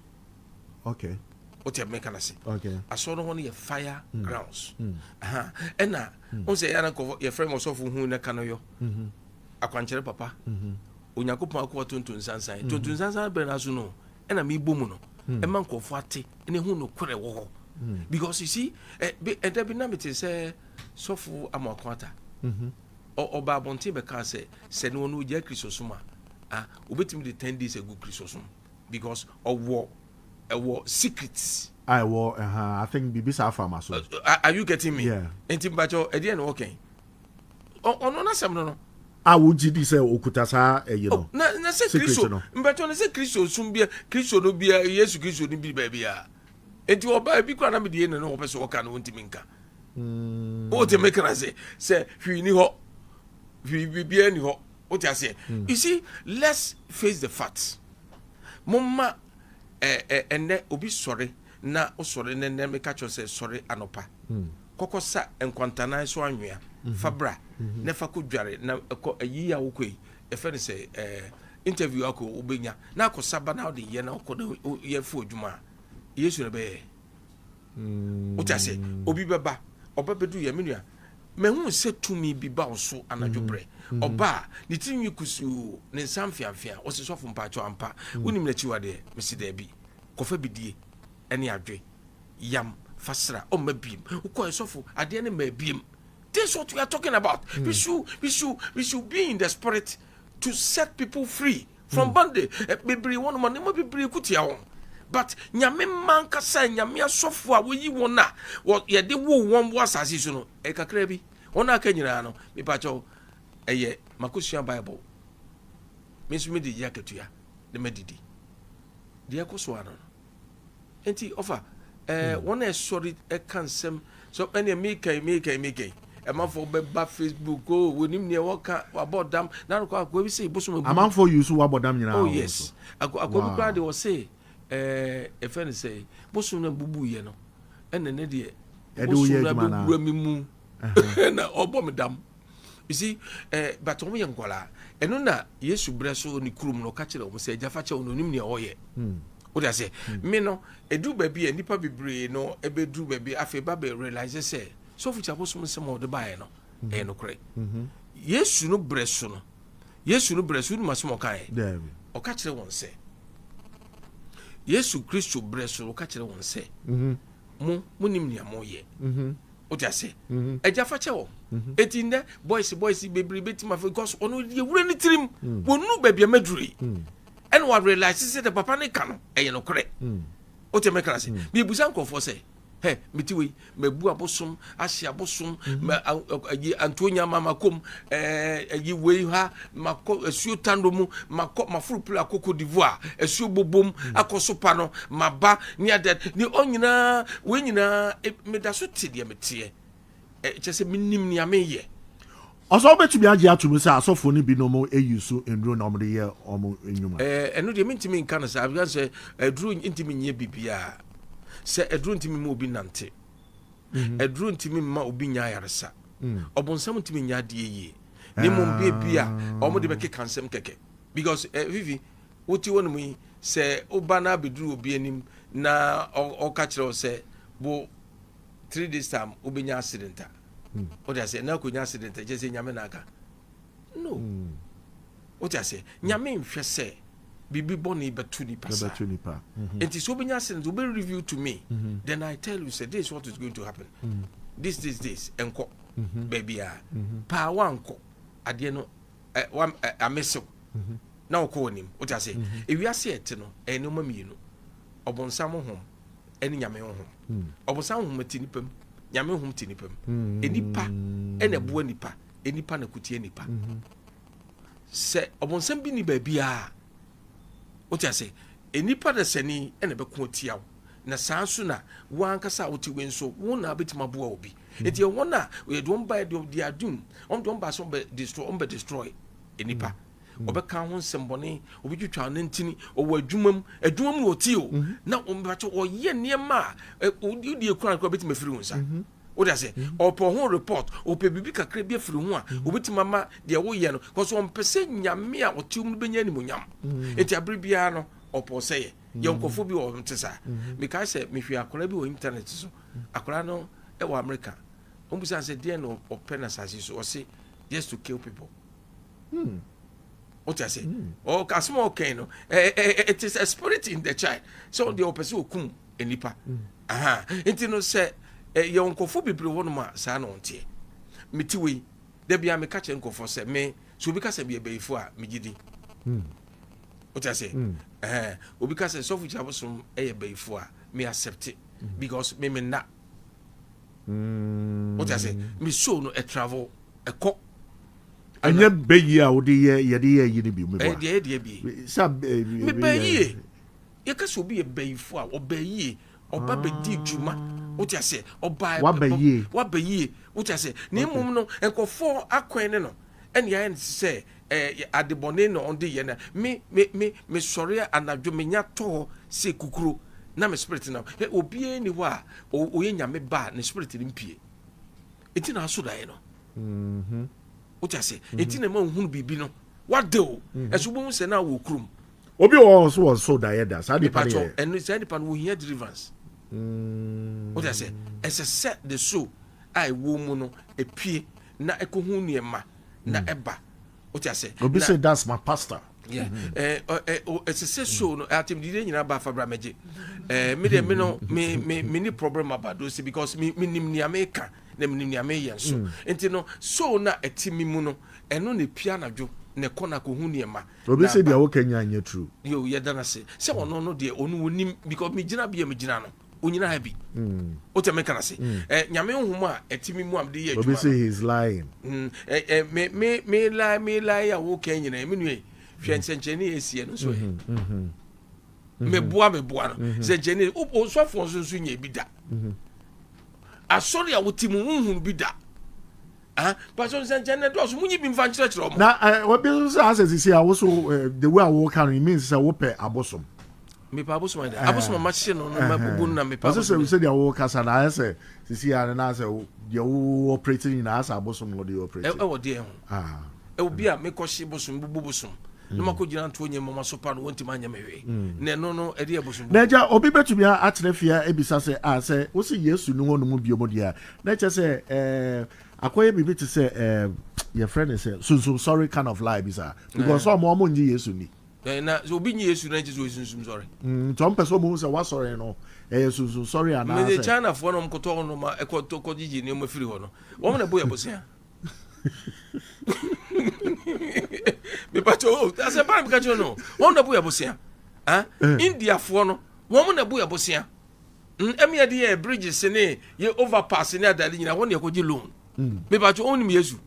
Wote meka no se? Okay. Asɔrɔ no hɔ no yɛ fire grounds. Aha. Ɛna wo sɛ yɛa na nkɔfɔ yɛfrɛ me ɔsɔfo hu na ka no yɔ. Akwankyerɛ papa. Onyankopɔn akoa tonto nsansan. Tonto nsansan bɛrɛ na so no ɛna mebɔ mu no. Ɛma nkɔfo ate ɛna ehu no korɛ wɔ hɔ. Because you see, ɛda bi na mete sɛ sɔfo Amoako Ata. Ɔba abɔnten bɛka sɛ ne ɔno ogya Kristo som a, ah, obetumi de 10 days agu Kristo som because ɔwɔ ɛwɔ secrets. A ɛwɔ ɛha, I think biribi saa fa ma so. Are you getting me? Yeah. Nti mpakyɛw, ɛdeɛ na wɔkɛn ɔno n'asɛm no. A wogye di sɛ okuta saa ɛyi no. Oh, na sɛ Secret Kristo no. Mbɛtɔ no sɛ Kristo sum bia, Kristo no bia, Yesu Kristo no bi baabi a enti ɔbaa bi koraa na mede yɛ ne no wɔpɛ sɛ wɔka no wɔntumi nka. Wote me kana sɛ hwee ni hɔ, hwee biribiara ni hɔ. Wote aseɛ? You see, let's face the facts. Momma ɛnɛ obi sɔre na wosɔre ne nnɛ, meka kyerɛ sɛ sɔre anɔpa, kɔkɔ sa nkwantanan so anwea fa bra na fa kɔ dware na ɛkɔ ayi a wokɔ yi, ɛfɛ no sɛ interview akɔ wobɛnya na akɔ saba na wode yɛ na wokɔ na yɛfo adwuma a Yesu na bɛyɛ. Wote ase? Obi bɛba, ɔba bɛdu yɛ me nua, mahu sɛ tumi bi ba wo so anadwo berɛ. Ɔba a ne tiri nwi kusuu, ne nsa mfeamfea, wɔse, "Sɔfo, mpaakyɛw, ampa wonim n'akyiwadeɛ?" Mese, "Daabi, kɔfa bidie ɛne adwe yam fa sra, ɔmma biem." Wokɔɛ, "Sɔfo, adeɛ ne ma biem." This is what we are talking about. We should be in the spirit to set people free from bondage. Bebree wɔn ma nneɛma bebree kutia wɔn, but Nyame mma nkasa, Nyame asɔfo a woyi wɔn a wɔ yɛde wo wɔn wɔ asase so no, kakra bi. Wɔn a aka nyinaa no, mipakyɛw, ɛyɛ makosua Bible, me nso mede yi akatua ne madidi deɛ ɛkɔ so ano no. Nti ɔfa wɔn a ɛsɔre ɛka nsɛm so, ɛnea meka meka meka, ɛmanfoɔ bɛba Facebook o, wɔnim nea wɔka, wabɔ dam na akɔ akɔ bi sɛ bosom abu. Amanfoɔ yi so wabɔ dam nyinaa. Oh wɔ yes. so. Akɔ bi koraa de wɔse ɛfɛ no sɛ bosom no bubu yɛ no, ɛna ne deɛ Ɛde wo yɛ bosom no adwuma naa. abɛwura mi mu na ɔbɔ me dam. You see, but wɔn yɛ nkɔlaa. Ɛno na Yesu brɛ so ne kurom no, ɔka kyerɛ wɔn sɛ agya fa kyɛ wɔn na onim nea ɔyɛ. Wode ase me no, ɛduru baabi a nnipa bebree no ɛbɛduru baabi, afei ba bɛ realize sɛ sɔfo kyi abosom nsɛm a ɔde baeɛ no ɛyɛ nokorɛ. Yesu no brɛ so no, Yesu no brɛ so, wonim asɛm a ɔkaeɛ? Daabi. Ɔka kyerɛ wɔn sɛ, Yesu Kristo brɛ so, ɔka kyerɛ wɔn sɛ, mo monim nea moyɛ. Wote ase? Agya fa kyɛ wɔn. Eti nnɛ boys boys bebree bɛtumi afei because ɔno yɛwura ne tirim, wɔnu baabi a maduru yi, ɛna wa realize sɛ de papa ne ka no ɛyɛ nokorɛ. Wote me kra se mebisa nkurɔfoɔ sɛ, hɛ, mete wei, mabu abosom, ahye abosom, ayi antuo nyama, makɔm ayi wei ha, makɔ asuo tando mu, makɔ maforo pili akɔ Cote d'Ivoire asuo bobom akɔ so pa no, maba ne ada ne ɔ nyinaa wei nyinaa, meda so te deɛ meteɛ. Kyɛ sɛ menim nea meyɛ. Ɔsɛ wobɛtumi agye ato mu sɛ asɔfoɔ no binom ɛyi so nnuro na ɔmde yɛ ɔmo nnwuma? Ɛno deɛ mentumi nka no saa, because sɛ aduro ntumi nyɛ biribiaa, sɛ aduro ntumi ma obi nante, aduro ntumi ma obi nya ayaresa, ɔbonsam ntumi nya adeɛ yie, ne mmom bia bi a ɔmo de bɛkeka nsɛm kɛkɛ, because Fifi, wote hɔ nom yi, sɛ woba no abɛduru obi anim na ɔka kyerɛ wo sɛ bo 3 days time wobɛnya accident a, wode aseɛ na akɔnya accident a, kyerɛ sɛ Nyame na aka no. Wote aseɛ? Nyame nhwɛ sɛ biribi bɔne bɛto nipa saa. Bɛbɛto nipa. Nti sɛ wobɛnya accident, wobɛ review to me, then I tell you say this is what is going to happen, this, this, this, ɛnkɔ baabiaa paa, wankɔ adeɛ no amesew na wokɔ w'anim. Wote ase? Ewiase ɛte no, ɛyɛ nneɛma mmienu: ɔbonsam honhom ɛne Nyame honhom. Ɔbonsam honhom te nipa mu, Nyame honhom te nipa mu. Enipa ɛna ɛboa nipa, enipa na kutie nipa. Sɛ ɔbonsam bi ni baabiaa, wote ase, enipa da sani ɛna ɛbɛko atia wo, na saa nso na wo ankasa a wote wei nso, wo na wobɛtumi aboa obi. Nti ɛwɔ no a yɛde wɔn ba de de adum wɔn de wɔn ba sɛ wɔn bɛ destroy, wɔn bɛ destroy enipa. Ɔbɛka ho nsɛmbɔne, obɛtwitwa ne ntini, ɔwɔ adwuma mu, adwuma mu na ɔte o, na ɔmbɛkyɛ ɔyɛ nneɛma a wodi ekura nkura bɛtumi afiri wo nsa. Wode ase, ɔpɛ ho report, ɔpɛ biribi kakra bi afiri ho a obɛtumi ama deɛ woyɛ no kɔsɛ ɔmpɛ sɛ Nyame a ɔte mu no bɛnya animonyam. Nti abere biara no ɔpɛ ɔsɛyɛ yɛ. Nkɔfoɔ bi wɔ hɔ te saa. Mekae sɛ mehwɛ akwaraa bi wɔ internet so, akwaraa no ɛwɔ America. Ɔmbusa sɛ deɛ na ɔpɛ no asase so, ɔse just to kill people. Wote ase? Ɔka asɛm a ɔkɛn no, it is a spirit in the child sɛ ɔdeɛ ɔpɛ sɛ ɔkum nipa. Aha, nti no sɛ yɛ nkɔfoɔ bebree hɔ nom a, saa na ɔnteɛ. Mete wei da bia meka kyerɛ nkɔfoɔ sɛ me sɛ obi ka sɛ meyɛ bayifo a, megye di. Wote ase? Obi ka sɛ sɔfo kyerɛ abosom ɛyɛ bayifo a, me accept because me me nna. Wote ase? Me soul no ɛtravel ɛkɔ. Ɛnyɛ bɛyie a wode yɛ, yɛde yɛ yi no bi mu. Ɛyɛ deɛ, ɛyɛ deɛ bie. Sɛ mebɛn yie. Yɛka sɛ obi yɛ bɛyifo a, ɔbɛn yie, ɔba bɛdi dwuma, wote aseɛ? Ɔba Waba yie. Waba yie, wote aseɛ? Na mmom no, nkurɔfoɔ akwan ne no ɛne ayɛ no sɛ adebɔne na ɔde yɛ. No me mesɔre anadwo, menya tɔ hɔ sɛ kukuro na me spirit na hwɛ. Obiara ni hɔ a ɔyɛ Nyame ba a ne spirit no mpie. Enti na aso daeɛ no, wote aseɛ? Enti na ɛma ohunu biribi no wade o, ɛso wobɛhu sɛ na wɔ kurom. Obi wɔ hɔ so wɔ so daeɛ da saa nipa no mepatɔ yɛ ɛno, saa nipa no wɔhia deliverance, wote aseɛ? Ɛsɛ sɛ the soul a ɛwɔ mu no epie na ɛkɔhu nneɛma na ɛba, wote aseɛ? Obi say, "That's my pastor." Yeah. Ɛsɛ sɛ soul no atemdide nyinaa ba fa bra mɛgye. Me deɛ, me no me ni problem about those because me nim nea meka na me nim nea meyɛ nso. Nti no, soul na ɛte mi mu no, ɛno na epia anadwo na ɛkɔ na akɔhu nneɛma. Obi na say aba. Deɛ woka nya nyɛ true. Yo, yɛda no ase sɛ ɔno no deɛ, ɔno wɔnim because megyina bia megyina no, ɔnyina ha bi, wote meka no ase? Nyame honhom a ɛte mi mu a mede yɛ Obi adwuma say no. he's lying. Me lie a woka nyinaa, me nua yi, hwɛ nsɛnkyerɛnne yɛ ɛsiɛ no nso ɛ meboa no nsɛnkyerɛnne. Osɔfoɔ nso nyɛ bi da. Asɔre a wote mu wohunu bi da. Ah, pastor, nsɛnkyerɛnne dɔɔso, munyi bi mfa nkyerɛkyerɛ ɔmo. Na obi nso sɛ asɛ sisi a woso the way a woka no, it means sɛ wopɛ abosom. Mepa abosom ayɛ dɛ, abosom a mahyɛ no no mabubu no na mepa Ɔsɛ sɛ abosom. sɛdeɛ wo kasa na ayɛ sɛ sisi a no na sɛ deɛ wo operate nyinaa asɛ abosom na wɔde operate. Ɛwɔ deɛ ho? Ah. Ɛwɔ bi a mekɔhye bosom, bubu bosom na makɔ gyina ntoɔ nyɛ mɔma so pa no, wɔntimi anyɛ me hwee, na ɛno no ɛde yɛ bosom. Na agya, obi bɛtumi atena fie a ebisa sɛ a sɛ wosi Yesu ne hɔ no mu bio mu deɛ a, na kyerɛ sɛ akɔyɛ biribi te sɛ yɛfrɛ no sɛ sunsum sɔre kind of lie bi saa, because ɔmo ngye Yesu ni. Na sɛ obi nye Yesu na nkyɛ sɛ ɔyɛ sunsum sɔre. Nti ɔmo pɛ sɛ ɔmo hu sɛ wasɔre no ɛyɛ sunsum sɔre mede anaasɛ Chinafoɔ no, ɔmkɔtɔ noma ɛkɔtɔ kɔgyegye nneɛma firi hɔ no, wɔn na ɛbɔ yɛ bosea. Mepakyɛ o, asɛ paa meka kyerɛ no, wɔn na ɛbɔ yɛ bosea. Ah, Indiafoɔ no, wɔn na ɛbɔ yɛ bosea. Ɛmi yɛde yɛ bridges ne yɛ overpass ne adade nyinaa, wɔn na yɛkɔgye loan. Mepakyɛ, wɔn nim Yesu?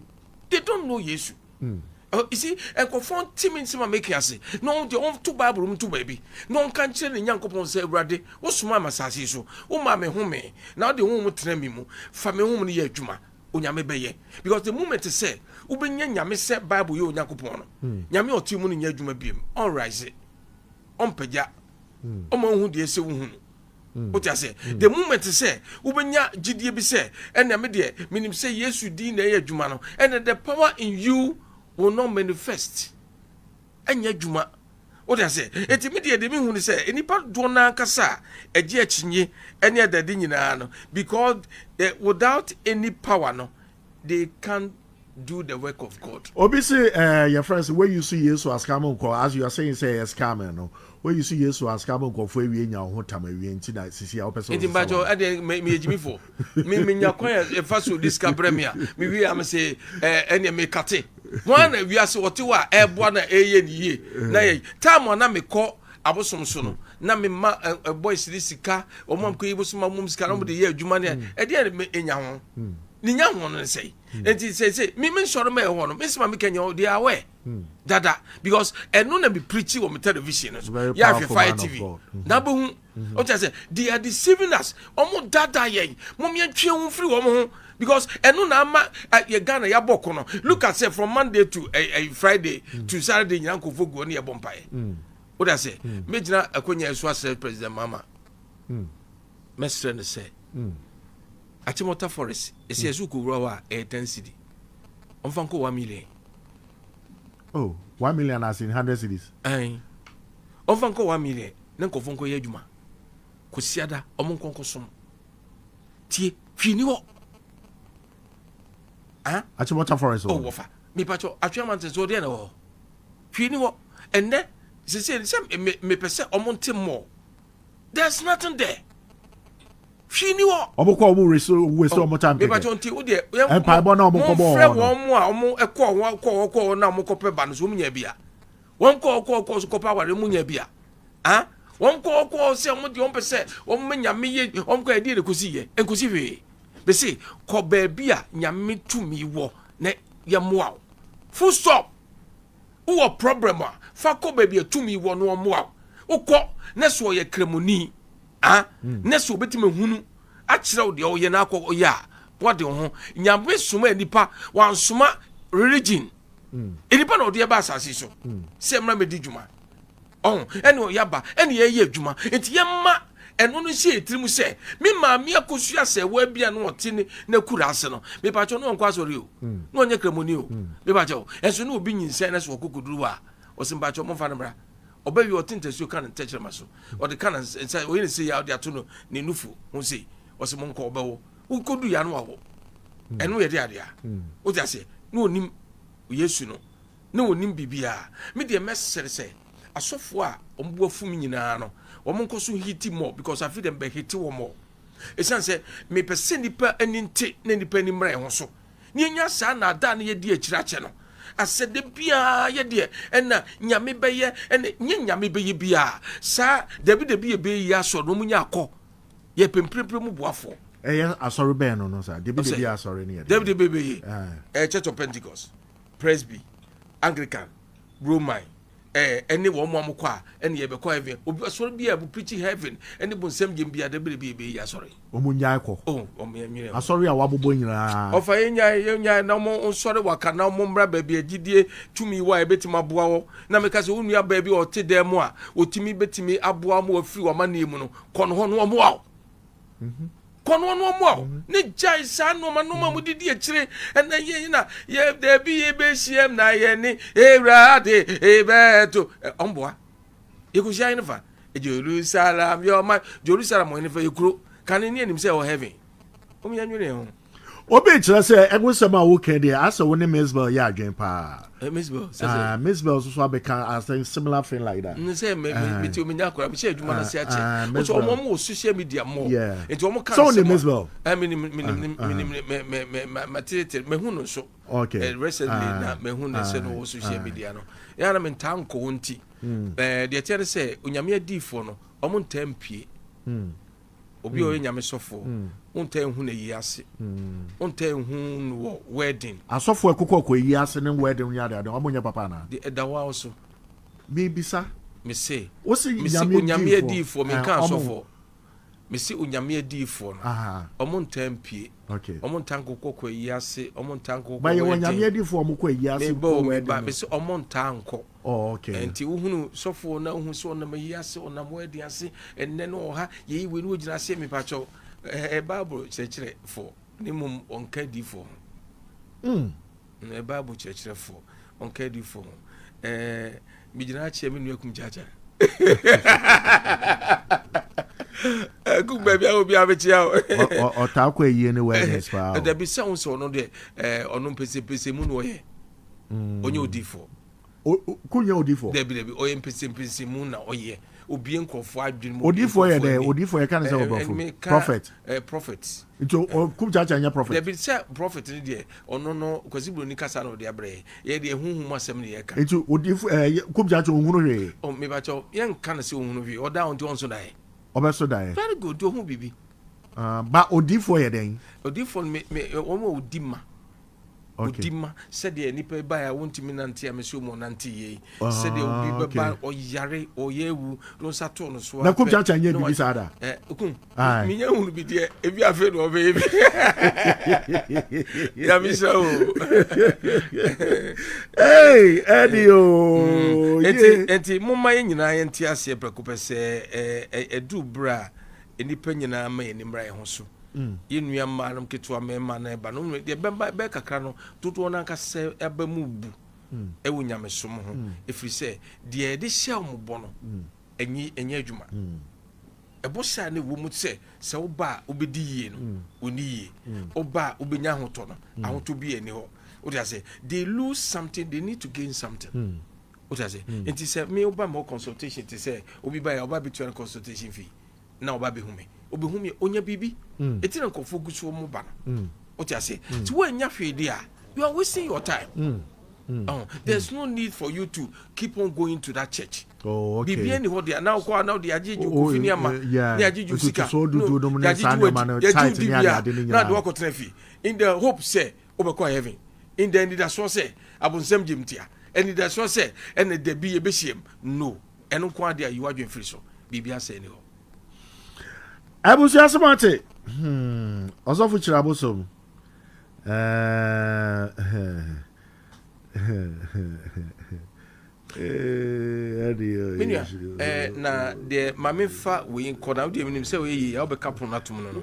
They don't know Yesu. You see, nkɔfoɔ ntimi nsɛm a meke ase na ɔn deɛ ɔnto Bible mu to baabi na ɔnka nkyerɛ ne Nyankopɔn sɛ, "Awurade, wosoma me asase yi so, woma me home na wode honhom tena me mu, fa me honhom no yɛ adwuma." Onyame bɛyɛ, because the moment sɛ wobɛnya Nyame sɛ Bible yɛ Onyankopɔn no, Nyame a ɔte mu no nyɛ adwuma biom, ɔnrise, ɔmpagya, ɔma wohu deɛ sɛ wohu no, wote ase? The moment sɛ wobɛnya gyidie bi sɛ ɛnna me deɛ menim sɛ Yesu din na ɛyɛ adwuma no, ɛnna the power in you will not manifest, ɛnyɛ adwuma, wote ase? Eti me deɛ, mehu ne sɛ nipa doɔ n'ankasa a ɛgye akyinye ɛne adade nyinaa no, because without any power no, they can't do the work of God. Obi se yɛfrɛ sɛ wɔyi so Yesu ascam nkɔ, as you are saying sɛ ɛyɛ scam no, wɔyi so Yesu ascam nkɔfoɔ awie nya wo ho tam awie, nti na sisi a wopɛ sɛ nti wosesa mpakyɛ wɔn. Ɛdeɛ meyɛ gyimifoɔ, menya kwan a ɛfa so de sika brɛ me a, mewie a mese ɛneɛ mekate wɔn na wiase wɔte hɔ a ɛboa na ɛyɛ ne yie na yɛ time a na mekɔ abosom so no na mema boys de sika, wɔn a mekɔ yi bosom a wɔn sika na wɔn de yɛ adwuma ne ɛdeɛ me enya ho ne nya ho no nsɛn. Nti sɛ me nsɔre ma ɛhɔ no, me nsɛm a meka nya, they are aware dada because ɛno na me preach wɔ me television no so. Very yɛ ahwɛ powerful Fire man of TV God. Na bɛhu o kyerɛ sɛ they are deceiving us. Ɔmo dada yɛn, mo yɛn twe ho firi wɔn ho because ɛno na ama yɛ Ghana yɛabɔ ko no. Look at say from Monday to Friday to Saturday nyinaa, nkɔfo gu hɔ ne yɛbɔ mpaeɛ. O da sɛ mɛgyina akonnwa yi so asrɛ President Mahama, mɛsrɛ no sɛ Achimota Forest ɛsɛ yɛsɛ wokɔwura hɔ a ɛyɛ 10 cedi, ɔmfa nkɔ 1 million. Oh, 1 million as in 100 cedis? Ɛn, ɔmfa nkɔ 1 million na nkɔfo nkɔyɛ adwuma kɔsiada, ɔmo nkɔ nkɔsom tie, hwee ni hɔ. Ah? Achimota Forest. Oh, wɔfa mepakyɛ Atwea Mante sɛ ɔdeɛ na wɔ hɔ, hwee ni hɔ ɛnnɛ sese sɛ mepɛ sɛ ɔmo nte mmɔ. There's nothing there, hwee ni hɔ. Ɔmo kɔ, ɔmo waste waste ɔmo time kɛkɛ. Mepakyɛ, nti wodeɛ Mpaebɔ na ɔmo kɔbɔ momfrɛ wɔ hɔ no. wɔn mo a ɔmo ɛkɔ hɔ kɔ hɔ kɔ hɔ na ɔmo kɔpɛ ba no so, ɔmo nya bi a wɔn kɔ kɔ kɔ so kɔpɛ aware, ɔmo nya bi a, ah, wɔn kɔ kɔ sɛ ɔmo deɛ ɔmo pɛ sɛ ɔmo mɛ Nyame yɛ, ɔmo kɔ ɛdeɛ de kosi yɛ nkosi hwee. Bɛsi kɔ baabi a Nyame tumi wɔ na yɛ mmoa wo. Full stop. Wowɔ problem a, fa kɔ baabi a tumi wɔ no ɔmmoa wo. Wokɔ na sɛ ɔyɛ kramoni a, na sɛ obɛtumi ahunu akyerɛ wo deɛ ɔyɛ na akɔ ɔyɛ a, wade wo ho. Nyame soma nipa, wansoma religion. Nipa na ɔde ɛba asase so sɛ mmra mɛdi dwuma. Ɔho, ɛne ɔyɛ aba, ɛne yɛyɛ adwuma. Nti yɛmma ɛno no nhyɛ yɛ tirim sɛ me maame akosua sɛ ɛwɔ bi a na ɔte ne n'akura ase no, mepakyɛw na ɔnkɔ asɔre o, na ɔnyɛ kramoni o, mepakyɛw ɛnso na obi nyinsɛn na sɛ ɔkɔ koduru hɔ a, ɔsɛ mepakyɛw momfa no mmra. Ɔbɛwie ɔte ntasuo ka ne ntɛkyerɛma so, ɔde ka ne nsa, ɔyɛ ne sei a ɔde ato no ne nufu ho sei, ɔsɛ monkɔ ɔbɛwo. Wokɔdu ya no wawo. Ɛno yɛ de adeɛ a, wote aseɛ, na ɔnim Yesu no, na ɔnim biribiara. Me deɛ mɛsrɛ sɛ asɔfoɔ a wɔn bo afu me nyinaa no, wɔn nkɔ so hiti more because afi deɛ mbɛ hiti wɔn more. Ɛsiane sɛ mepɛ sɛ nipa ani nte na nipa ani mmra yɛn ho so na yɛnya saa naadaa na yɛdi akyire akyɛ no. Asɛ da biara yɛ deɛ ɛna Nyame bɛyɛ ɛna nyɛ Nyame bɛyɛ biara saa dabi dabi yɛ bɛyɛ yi asɔre no wɔn nya akɔ yɛ pɛ mprempren mu boafoɔ. Ɛyɛ asɔre bɛn no no saa dabi dabi asɔre no yɛ dabi dabi bɛyɛ ɛyɛ Church of Pentecost, Presby, Anglican, Roman, ɛɛ ɛne wɔn a wɔkɔ a ɛne yɛbɛkɔ heaven. Obi asɔre bi a ɛbɛ preach heaven ɛne bonsam gyem bi a dabi dabi yɛbɛyi asɔre. Wɔn nyae kɔ. Oh, wɔn yɛn nwene. Asɔre a wabobɔ nyinaa. Ɔfa yɛn nyae yɛn nyae na wɔn nsɔre waka na wɔn mmra baabi a gyidie tumi wɔ a yɛbɛtumi aboa wɔ. Na meka sɛ wo nua baabi a ɔte dan mu a ɔtumi bɛtumi aboa wɔn afiri wɔn amanneɛ mu no kɔ no hɔ no wɔn a. Kɔ no ɔno ɔmoa wo ne gyae saa nnoɔma nnoɔma mu didi akyire ɛna yɛ na yɛ daabi yɛ bɛhyiam na yɛ ne Awurade ɛbɛto ɔmboa yɛkɔhyia yɛ ne fa Jerusalem yɛ ɔma Jerusalem ɔyɛ ne fa yɛ kuro kane ne anim sɛ ɛwɔ heaven ɔmo yɛ nwene ho. Obi kyerɛ sɛ ɛho nsɛm a woka deɛ asɛ wo ne Mizbel yɛ adwene paa. Eh, Mizbel, sɛ sɛ. Ah, Mizbel nso so abɛka asɛ similar thing like that. N sɛ me me me ti omi nya akora me hyɛ adwuma na se akyɛ. Wo sɛ ɔmo ɔmo wɔ social media mo. Yeah. Nti ɔmo ka nsɛm. Sɛ wo ne Mizbel. Eh, me ni me ni me ni me me me me ma tete me hu no nso. Okay. Eh, recently na me hu no sɛ no wɔ social media no. Ya na me ntaa nkɔ wɔn ti. Eh, deɛ teɛ ne sɛ onyame adiifoɔ no ɔmo ntaa mpie. Obi a ɔyɛ nyame sɔfoɔ, wontaa nhu no ayi ase. Wontaa nhu no wɔ wedding. Asɔfoɔ ɛkokɔ kɔ ayi ase ne wedding ne adeade, wɔn nyɛ papa anaa? De ɛda wo ara so. Mebisa. Mese. Wose Mese onyame adiifoɔ, menka asɔfoɔ. Mese onyame adiifoɔ no, wɔn ntaa mpie. Okay. Wɔn ntaa nkokɔ kɔ ayi ase, wɔn ntaa nkokɔ Ba yɛ wedding. wɔ nyame adiifoɔ wɔn kɔ ayi ase kɔ wedding no. Mese wɔn ntaa nkɔ. Oh, okay. Nti wohunu sɔfoɔ na wohu sɛ ɔnam ayi ase, ɔnam wedding ase, ɛnnɛ no ɔha, yɛyi wei no wɔgyina ase, mepakyɛw, ɛɛ Bible kyerɛkyerɛfoɔ, ne mmom ɔnka adiifoɔ ho. Ɛɛ Bible kyerɛkyerɛfoɔ, ɔnka adiifoɔ ho. Ɛɛ megyina akyɛ me nua kum kyakya. Kum baabi a obi abɛkyia o. Ɔtaa kɔ ayie ne weddings paa. Dabi sɛ wo sɛ ɔno deɛ ɔno mpɛsɛmpɛsɛ mu na ɔyɛ. Ɔnyɛ odiifoɔ. Ko nyɛ odiifoɔ. Dabi dabi ɔyɛ mpɛsɛmpɛsɛ mu na ɔyɛ obie nkurɔfoɔ adwene mu. Odiifoɔ yɛ dɛ odiifoɔ yɛ ka ne sɛ wɔ brɔfo prophet. Prophet. Nti kum kyaakyaa nyɛ prophet. Dabi sɛ prophet ne deɛ ɔno no Kwasi Buroni kasa na ɔde abrɛ yɛ yɛ deɛ huhum asɛm ne yɛ ka. Nti odiifoɔ ɛɛ kum kyaakyaa ohunu hwee. Ɔ mebakyɛw yɛn nka no sɛ ohunu hwee ɔda nti ɔnso daeɛ. Ɔbɛso daeɛ. Very good nti ohun biribi. Ba odiifoɔ yɛ dɛn. Odiifoɔ no me me wɔn a odi ma. Odi ma sɛdeɛ nnipa yi baeɛ a wɔntumi nante a mesɛ wɔn nante yie yi. Sɛdeɛ obi ah, bɛba ɔyare ɔyɛ awu na nsa too no so Na kum kyakya nyɛ biribi saa da. Eh, kum. Menya hunu bi deɛ ebi afei na ɔbɛyɛ bi. Nyame hyira o. Hey, Eddie o. Enti enti momma yɛn nyinaa yɛnte aseɛ prɛko pɛ sɛ ɛduru berɛ a nnipa nyinaa ma yɛn ani mmra yɛn ho so. Yɛn nua mmaa nom ketewa mmarima na ɛba no deɛ bɛba bɛyɛ kakra no dodoɔ no ankasa aba mu bu ɛwɔ nyamesom ho ɛfiri sɛ deɛ yɛde hyɛ wɔn bɔ no ɛnyi ɛnyɛ adwuma. Ɛbɔ hyɛ a na ɛwɔ mu sɛ sɛ woba a wobɛdi yie no wɔnni yie, woba a wobɛnya ahotɔ no ahotɔ bi ɛni hɔ. Wote ase? They lose something, they need to gain something. Wote ase? Nti sɛ me woba ma consultation te sɛ obi ba yɛ ɔba bɛtua no consultation fee na ɔba bɛhu me ɔbɛhu me ɔnya biribi ɛti na nkurɔfoɔ gu so mu ba no wote ase nti woannya hwee deɛ a you are wasting your time. Oh, there's no need for you to keep on going to that church. Oh, okay. Biribi ani hɔ deɛ na wokɔ a na wode agyegye wo kofi ne ama ne agyegye wo sika yɛagye wo adi yɛgye wo di bia na de wakɔtena fie in the hope sɛ wobɛkɔ heaven. Ndɛ anidasoɔ sɛ abonsam gyem tia, anidasoɔ sɛ ɛna dabi yɛbɛhyiam, no, ɛno nko ara deɛ yi w'adwene firi so, biribi asɛe ni hɔ. Abusua som ate. Hmm. Ɔsɔfo kyerɛ abosom. Eh, Me nua, eh, na deɛ ma memfa wei nkɔ na wodeɛ menim sɛ woyɛ yie a wobɛka pono no atom no no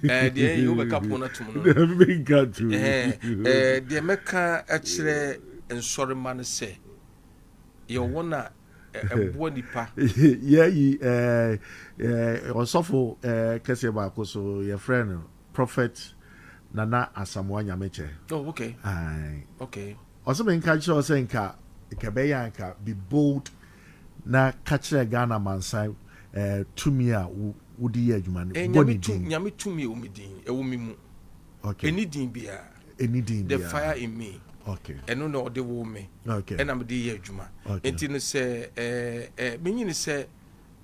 eh, deɛ yɛ wobɛka pono no atom no eh, eh, deɛ mɛka kyerɛ nsɔrema no sɛ yɛwɔ wɔn a ɛboa nipa. Yɛyi ɔsɔfo kɛseɛ baako so yɛfrɛ no Prophet Nana Asamoah Nyamekyɛ. Oh, okay. Okay. Ɔse menka nkyerɛ wo sɛ nka nka ɛbɛyɛ a nka be bold na ka kyerɛ Ghana amansan eh, tumi a wo wode yɛ adwuma no, Eh, bɔ Nyame ne tu, din. Nyame tumi ɛwɔ me din, ɛwɔ me mu. Okay. Ɛni din biara. Ɛni din The biara. fire in me. Okay. Ɛno na ɔde woo me. Okay. Ɛna mede yɛ adwuma. Okay. Nti no sɛ eh, eh, menyini sɛ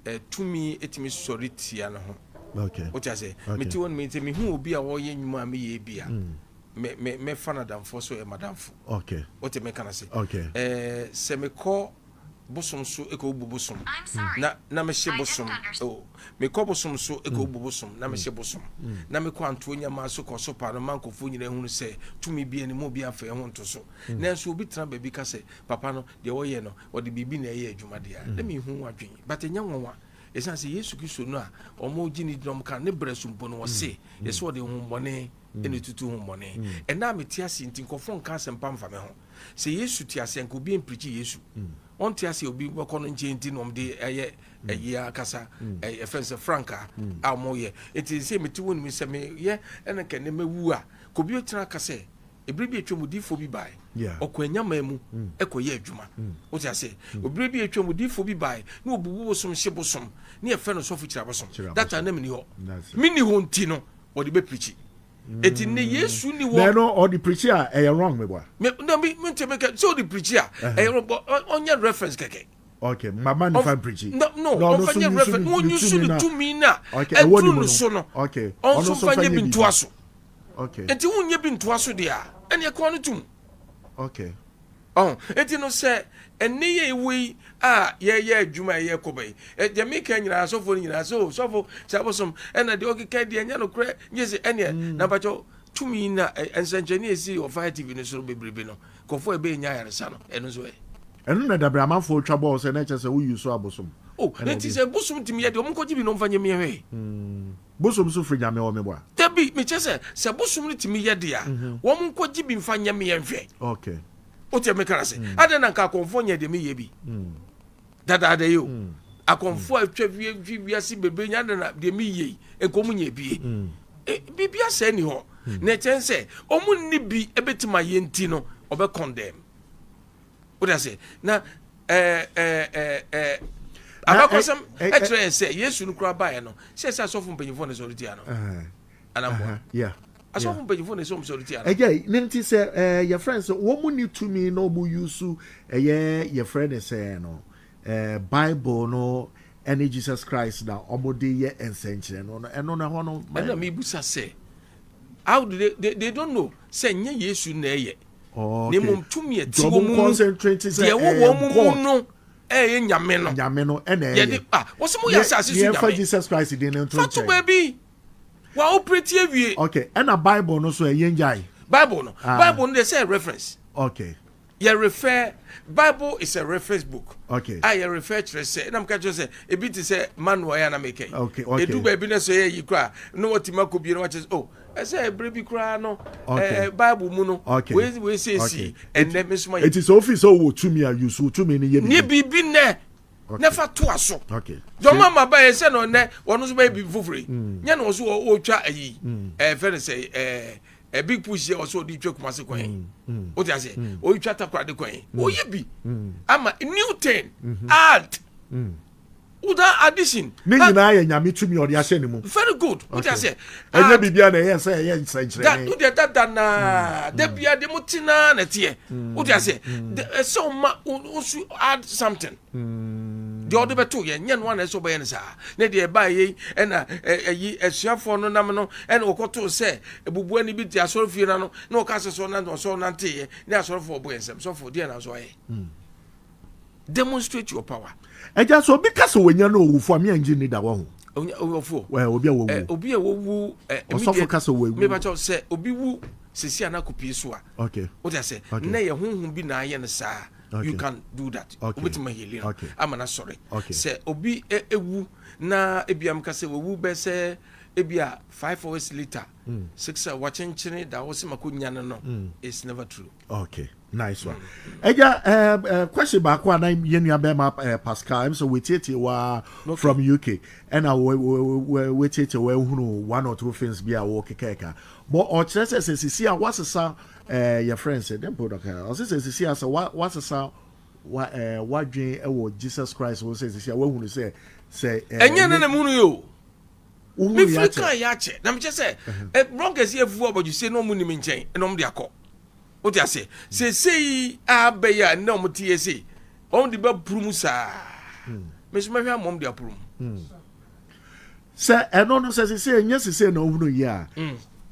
eh, tumi ɛtumi sɔre tia no ho. Okay. Wote ase? Okay. Mete hɔ no me sɛ mehu obi a ɔyɛ nnwuma a meyɛ bi a, me me mɛfa no adamfoɔ sɛ ɔyɛ m'adamfo. Okay. Wote meka no ase? Okay. Eh, sɛ mekɔ bosom so ɛkɔ bu bosom na na mehye bosom oh, mekɔ bosom so ɛkɔ bu bosom na mehye bosom na mekɔ antoɔ nyamaa so kɔ so pa no ma nkurɔfoɔ nyinaa hunu sɛ tumi bi anim obi amfa ɛho nto so. Nanso obi tena baabi ka sɛ papa no deɛ ɔyɛ no ɔde biribi na ɛyɛ adwuma deɛ a, na mehu adwene, but ɛnyɛ nwanwa ɛsiane sɛ Yesu Kristo no a wɔn gye ne di na wɔn ka ne brɛ so mpo no, wɔse yɛsɛ ɔde honhommɔne ɛna etutu honhommɔne. Ɛna a mete ase nti nkurɔfoɔ nka asɛmpa mfa me ho. Sɛ Yesu te ase nka obi mpirikyi Yesu. Ɔnte ase obi bɛkɔ no nkyɛn nti na wɔn de ɛyɛ ɛyi akasa ɛfɛn sɛ frankaa a wɔn yɛ. Nti sɛ mete wɔn mu sɛ meyɛ ɛna nka ne mɛwu a, kò bi tena aka sɛ ebere bi atwa mu diifo bi bae, ɔkɔ anyaman mu ɛkɔ yɛ adwuma. Wote ase? Obere bi atwa mu diifo bi bae na obubu bosom hye bosom ne yɛfrɛ no sɔfo kyerɛ abosom. Data na meni hɔ, meni hɔ nti no wɔde bɛ pirikyi. Eti ne Yesu ni wɔ. Na ɛno ɔde pirikyi a ɛyɛ wrong mi bɔ. Me na mi mi ntɛ mi kɛ sɛ ɔde pirikyi a ɛyɛ wrong, bɔ ɔnyɛ reference kɛkɛ. Okay, mama nifa pirikyi. No no, ɔnfa nyɛ reference, wɔn nyusu ne tumi na ɛduru ne so no, ɔnso nfa nyɛ bi ntoa so. Nti wonyɛ bi ntoa so deɛ a, ɛne ɛkɔn no tum. Ɔn nti no sɛ ɛne yɛ ewu yi a yɛyɛ adwuma a yɛyɛ kɔba yi, deɛ meka nyinaa, asɔfoɔ no nyinaa sɛ o sɔfo sɛ abosom ɛna deɛ ɔkeka deɛ ɛnyɛ nokorɛ nyɛ sɛ ɛneɛ na mpakyɛw tumi na nsɛnkyerɛnne a ɛsi wɔ Fire TV no soro bebrebe no, nkurɔfoɔ a ɛbɛyɛ nya ayaresa no, ɛno nso ɛ. Ɛno na dabrɛ amanfoɔ twa bɔɔl sɛ na ɛkyɛ sɛ woyi so abosom. O nti sɛ bosom tumi yɛ deɛ, ɔmo nkɔgye bi na ɔmfa nyɛ miɛhwɛ. Bosom so firi Nyame hɔ meboa? Dabi, mekyɛ sɛ bosom no tumi yɛ deɛ a, wɔn nkɔgye bi mfa nyɛ miɛnhwɛ. Wote meka no se, adɛn na nka akɔmfoɔ nyɛ deɛ meyɛ bi dadaada yi o? Akɔmfoɔ a atwa fi wiase bebree nya adɛn na deɛ meyɛ yi nka ɔmo nyɛ bie? Biribi asɛe ni hɔ na ɛkyɛn sɛ ɔmo nni bi ɛbɛtumi ayɛ nti no ɔbɛ condemn. Wote ase? Na ɛɛ ɛɛ ɛɛ abakɔsɛm ɛkyerɛ yɛn sɛ Yesu no koraa baeɛ no sɛ asɔfo mpanyinfoɔ na sɔre tia no anamboa. Asɔfo mpanyinfoɔ na ɛsɛ ɔmo sɔre tia no. Ɛgya ne nti sɛ yɛfrɛ no sɛ wɔn mu ni tumi na wɔn yusu ɛyɛ yɛfrɛ no sɛ no Bible no ɛne Jesus Christ na wɔn de yɛ nsɛnkyerɛ no ɛno na ɛhɔ no. Ɛna mi busa sɛ how do they don't know sɛ nyɛ Yesu na ɛyɛ. Na mmom tumi a ɛte wɔn mu, deɛ ɛwɔ wɔn mu no ɛyɛ Nyame no. Nyame no ɛna ɛyɛ. Yɛde ah wɔsɛ mo yɛ asase so Nyame. Jesus Christ din no nto nkyɛn. Fa to baabi. Wa operate awie. Okay, ɛna Bible no so ɛyɛ ngyae. Bible no, Bible no de sɛ reference. Okay. Yɛ refer, Bible is a reference book. Okay. A yɛ refer kyerɛ sɛ ɛna meka kyerɛ sɛ ebi te sɛ manual yɛ anam eka yi. Okay. Edu baabi na sɛ yɛ yi koraa na wɔte ma kɔ bie na wɔkyerɛ sɛ oh ɛsɛ ebere bi koraa no Bible mu no wei wei siesie ɛnɛ mi nsoma yɛ. Eti sɛ ofi sɛ ɔwɔ tumi a yusu tumi ni yɛ bibi. Nye biribi nɛ ne fa to aso. Okay. Jɔn ma ba yɛ sɛ na ɔnɛ wɔn nso bɛyɛ biribi foforɔ yi. Nyɛ na wɔn nso wɔretwa ayi ɛɛ fɛn sɛ ɛɛ big push yɛ ɔsɛ ɔde twa Kumasi kwan. O ti ase ɔretwa Takoradi kwan. Ɔyɛ bi ama new thing add. Without addition. Ne nyinaa yɛ Nyame tumi ɔde ahyɛ ne mu. Very good. O ti ase. Ɛnyɛ biribi a na ɛyɛ sɛ ɛyɛ nsɛnkyerɛnne. O deɛ dada naa dabi a de mo ti naa na ɛteɛ. O ti ase. Ɛsɛ ɔma o so add something. Deɛ Deɛ ɔde bɛto yɛn nyɛ no ana ɛsɛ ɔbɛyɛ no saa. Ne deɛ ɛbaa yei ɛna ɛyi asuafoɔ no nam no, ɛna wɔkɔtoo sɛ bubuani bi te asɔrefie no ano, na ɔka sɛ sɛ ɔnante, ɔsɛ ɔnanteeɛ ne asɔrefoɔ ɔbɔ yɛn nsɛm. Sɔfo, deɛ na nso ayɛ demonstrate your power. Ɛgya, sɛ obi ka sɛ wɔnya no owufo a, mi angye ni da wɔ ho. Ɔfoɔ. Ɛ, obi a wɔwu. Obi a wɔwu Ɔsɔfo ka sɛ wɔwu. Mebakyɛw, sɛ obi wu sisi a nakɔpie so a, wote sɛ na yɛ honhom bi na ayɛ no saa, you can do that. Wobɛtumi aheal no ama no asɔre. Sɛ obi ewu na ebia mka sɛ wɔwu bɛ sɛ ebia 5 hours later, 6 hours, wakyenkyene da hɔ sɛ makɔ nya no, it's never true. Okay, nice one. Ɛgya, question baako a na yɛn nua bɛrima Pascal ɛm sɛ wɔtietie waa from UK, ɛna wɔtietie wɔahunu one or two things bi a wɔkekɛka, but ɔkyerɛ sɛ sisi a wasesa yɛ friends sɛ dem product, ɔsɛ sɛ sisi a sɛ wasesa wa wadwen ɛwɔ Jesus Christ ho, sɛ sisi a wahunu sɛ Ɛnyɛ ne na mu no yɛ o. Wohunu Mefiri yɛ akyɛ. Ka yɛ akyɛ na mekyɛ sɛ brɔnkɛse afufu abɔdwese na ɔmo nim nkyɛn ɛna ɔmo de akɔ. Wote ase, seesei a bɛyɛ a nnɛ ɔmo te yɛ sei, ɔmo de bɛpuru mu saa, me nso mɛhwɛ ama ɔmo de apuru mu. Sɛ ɛno no sɛ sisi ɛnyɛ sisi na ohunu yi a,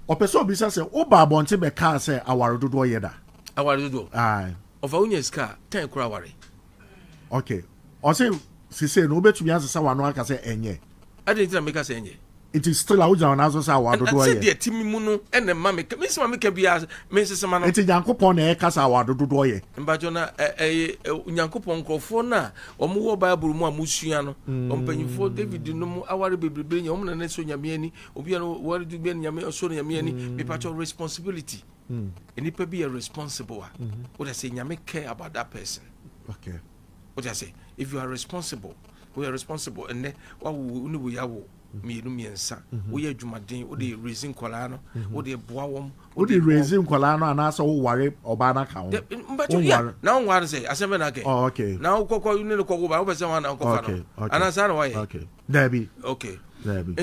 ɔpɛ sɛ obisa sɛ woba abɔnten bɛkaa sɛ aware dodoɔ yɛ da. Aware dodoɔ? Aye. Ɔfa, wonya sika a, tɛn koro aware. Okay, ɔsɛ sise no wobɛtumi asesa w'ano aka sɛ ɛnyɛ? Ade nti na meka sɛ ɛnyɛ? Nti still a wogyina wɔn aso sɛ aware dodoɔ sɛ yɛ? Deɛ ti mi mu no ɛna ma meka, me nsɛm a meka biara mensesema no. Nti Nyankopɔn na ɛka sɛ aware dodoɔ yɛ? Mpatwɔ, na ɛyɛ Nyankopɔn nkurɔfoɔ no a wɔn wɔ Bible mu a musua no, mpanyinfoɔ David no mu aware bebrebe nya wɔn nana so Nyame ani, obi a no ware du bi a Nyame ɔsɔ no Nyame ani. Mipatwɔ, responsibility, nipa bi yɛ responsible a, o de sɛ Nyame care about that person. O de sɛ if you are responsible, o yɛ responsible ɛnɛ wawo ne wo yawo mmienu mmiɛnsa, woyɛ adwumaden, wode raise nkɔlaa no, wode boa wɔm. Wode raise nkɔlaa no anaasɛ woware ɔbaa no aka ho? Mpatwɔ, yɛ na wonware sɛ asɛm bɛ na akɛ. Na wokɔkɔ ne no kɔwo ba, wopɛ sɛ wana wokɔfa no anaasa na wayɛ? Okay, dabi. Dabi.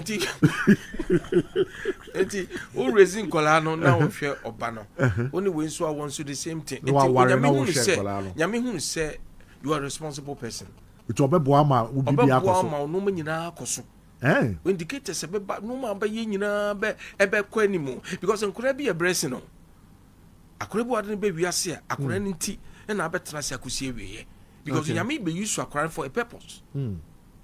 Nti wo raise nkɔlaa no na wohwɛ ɔba no, wo ne wei nso a wɔn nso the same thing. Na Nti waware Onyame na hunu wohwɛ sɛ nkɔlaa no. Nyame hunu sɛ you are a responsible person. Nti ɔbɛboa ma wo bibi akɔ Ɔbɛboa so. ma wo nneɛma nyinaa akɔ so. Indicators ɛbɛba, nneɛma a bɛyɛ nyinaa bɛ ɛbɛkɔ anim, because nkɔlaa bi yɛ blessing no. Akɔlaa bi wɔ ade no bɛ wiase a, akɔlaa no nti ɛna abɛtena ase akɔsi awieɛ, because Nyame bɛyi so akɔlaa no for a purpose.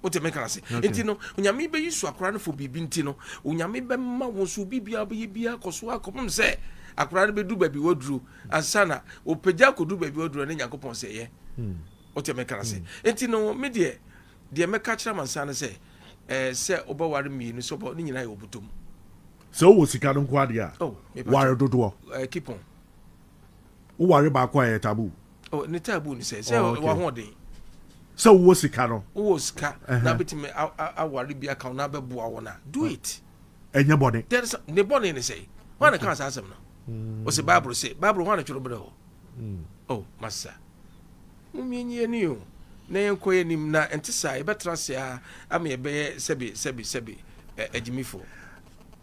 Wote meka ase? Nti no Onyame bɛyi so akɔlaa no for biribi, nti no Onyame bɛma wo nso biribiara bɛyɛ biara kɔ so akɔpem sɛ akɔlaa no bɛdu baabi waduro ansa na ɔpagya akɔdu baabi waduro ne Nyankopɔn sɛ yɛ. Wote meka ase? Nti no me deɛ mɛka kyerɛ amansa no sɛ sɛ wobɛware mmienu, sɛ wobɛ ne nyinaa yɛ wɔbɔtɔ mu. Sɛ wowɔ sika no nko adeɛ a, Oh, mepa ware dodoɔ. Keep on. Woware baako a, ɛyɛ taboo? Oh, ne taboo ne sɛ wahoɔden. Sɛ wowɔ sika no. Wowɔ sika na bɛtumi aware bi aka wo na bɛboa wo no a, do it. Ɛnyɛ bɔne? There is ne bɔne ne sɛ wọn na ka saa asɛm no, ɔsɛ Bible, sɛ Bible wọn na twerɛ brɛ hɔ. Oh, masa, mumie ani o na yɛnkɔ yɛ anim, na ɛnte saa yɛbɛtena ase a ama yɛbɛyɛ sɛbi sɛbi sɛbi agyimifoɔ.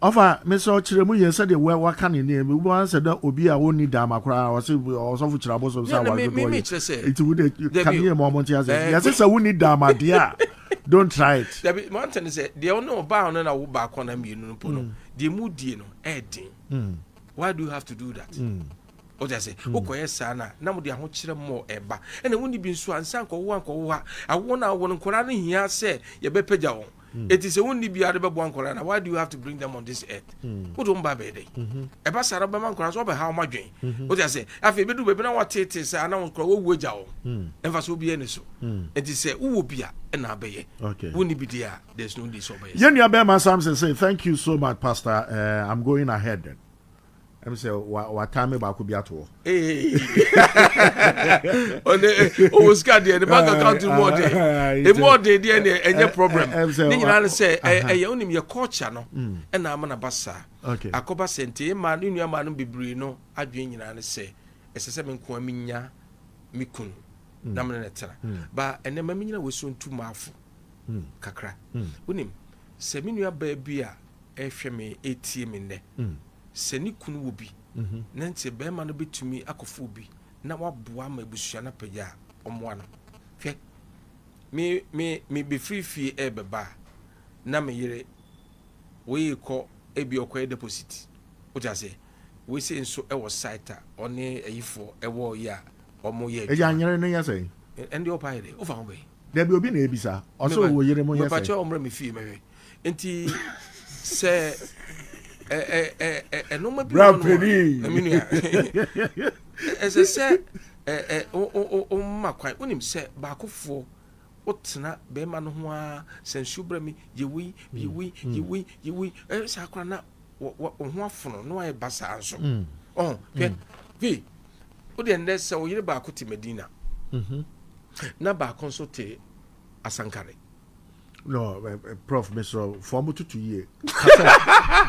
Ɔfa mesɛ ɔkyerɛ mu yɛ sɛdeɛ waka ne ne wobɛwa sɛ dɛ obi a wɔnni dama koraa ɔse ɔsɔfo kyerɛ abosom sɛ Yeah, na aware me dodoɔ me yɛ. kyerɛ sɛ Nti wode Dabi. kaneɛ ma ɔmo nte ase. Yɛse sɛ wonni dama deɛ a, don't try it. Dabi, mante ne sɛ deɛ ɔne ɔbaa no na wo baako na mmienu no po no, deɛ mu die no ɛɛden. Why do you have to do that? O de ase wokɔyɛ saa na mode ahokyerɛ mmɔ ɛba, ɛna wonni bi nso a nsa nkɔwo ankɔwo ha awo no awo no, nkɔla no hia sɛ yɛbɛpagya wɔn. Eti sɛ wonni bi ade bɛboa nkɔla na why do you have to bring them on this earth? Wode wɔn ba bɛyɛ dɛ ɛba saa na bɛma nkɔla so wɔbɛha wɔn adwen. O de ase afei ebedu baabi na wɔatete saa na wɔn kora wɔwu agya wɔn, ɛmfa so obiara ni so. Eti sɛ wowɔ bi a ɛna abɛyɛ, wonni bi deɛ a, there is no need sɛ ɔbɛyɛ. Yɛn nua bɛrima Samson say thank you so much, Pastor. I'm going ahead then. Ɛm sɛ wa time baako bi ato hɔ. Ɔne ɔwɔ sika deɛ, ne bank account mu ɔde emu ɔde deɛ ne ɛnyɛ problem. Ne nyinaa ne sɛ ɛyɛ onim yɛ culture no ɛna ama na ba saa. Akɔba sɛ nti mmaa ne nua mmaa no bebree no adwene nyinaa ne sɛ ɛsɛ sɛ me nko ara menya me kunu na me ne ne tena ba. Ɛnɛ ma me nyina wɔ so ntu maafo kakra. Wonim sɛ me nua baa bi a ɛhwɛ me, ɛtie me nnɛ, sɛ ne kunu wɔ bi na nti bɛrima no bɛtumi akɔfo bi na waboa ma abusua no apagya a, ɔmmoa no. Hwɛ. Me me me bɛfiri fie ɛrebɛba a, na me yere wei rekɔ ebi ɔkɔyɛ deposit. Wote aseɛ? Wei sei nso ɛwɔ site a ɔne ayifoɔ ɛwɔ yɛ a wɔn yɛ adwuma. Agya nyere no yɛ sɛn? Ɛnde ɔpa yɛ dɛ, wofa ho bɛn? Dabi obi na ebisa. Ɔsɛ ɔwɔ yere mo yɛ sɛn? Mepakyɛ ɔmrɛ me fie mɛhwɛ. Nti sɛ ɛ ɛ ɛ ɛ ɛnoma bi wɔ no a, me nua, ɛsɛ sɛ ɛ ɛ wo wo wo ma kwan. Wonim sɛ baakofoɔ wotena bɛrima no ho ara sɛ nsuo brɛ me, yɛ wei, yɛ wei, yɛ wei, yɛ wei. Ɛyɛ saa koraa na wɔ wɔ wo ho afono na wayɛ basaa nso. Ɔho hwɛ vi wo deɛ nnɛ sɛ wo yere baako te Medina na baako nso te Asankare. No, eh, eh, prof mesrɛ fɔ mo tutu yie. Kasa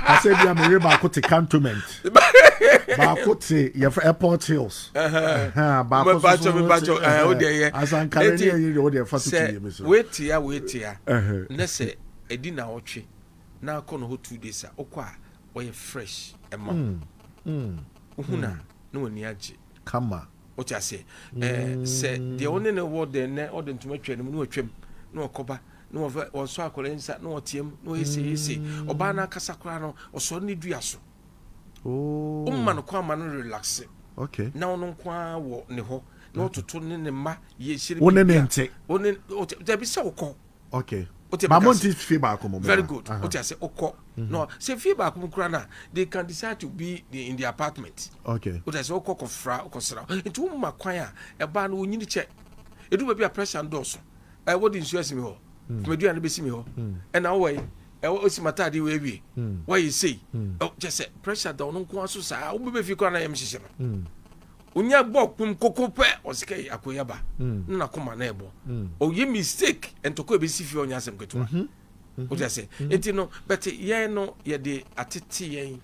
kasa bi a me yere baako te cantonment. Baako te yɛfrɛ Airport Hills. Baako nso so te Asankare ne ɛyere deɛ wo deɛ fa tutu yie mesrɛ. Wei tea wei tea ne sɛ ɛdi na ɔtwe na akɔ no hɔ 2 days a wokɔ a ɔyɛ fresh ɛma wo. Wohu na na w'ani agye. Kama. Wote aseɛ? Ɛɛ sɛ deɛ wo ne no wɔ deɛ nnɛ ɔde ntoma twa ne mu na watwam na ɔkɔba na wɔfɛ wɔsɔ akwadaa nsa na ɔteam na ɔyɛ sei yɛ sei. Ɔbaa no ankasa koraa no ɔsɔre ne dua so. Woma no kwan ma no relaxe. Na ɔno nko ara wɔ ne hɔ na ɔtoto ne ne mma yɛ hyere Wo ne ne nte. Wo ne dabi sɛ wokɔ. Okay. Ba mo nte fie baako mu. Very good. Wote ase wokɔ. No, sɛ fie baako mu koraa na they can decide to be in the apartment. Okay. Wote ase wokɔ kɔfra wokɔsra. Nti woma kwan a ɛbaa no wɔnyini kyɛ. Ɛdu baabi a pressure ndɔɔso. Ɛ wode nsuo asi mi hɔ. Kumadua no bɛsi mi hɔ. Ɛna wowɔ yi ɛwɔ osi m'ataade wɔ awie. Wɔyɛ sei. Kyɛ sɛ pressure da ɔno nko ara so saa. Wobɛbɛ fie koraa na yɛm hyehyɛ no. Onya bɔ kum koko pɛ ɔsika yi akoya ba. Na nakoma na ɛbɔ. Ɔyɛ mistake ntɔkwa ebɛsi fie ɔnyɛ asɛm ketewa. Wote ase? Nti no bɛte yɛn no yɛde atete yɛn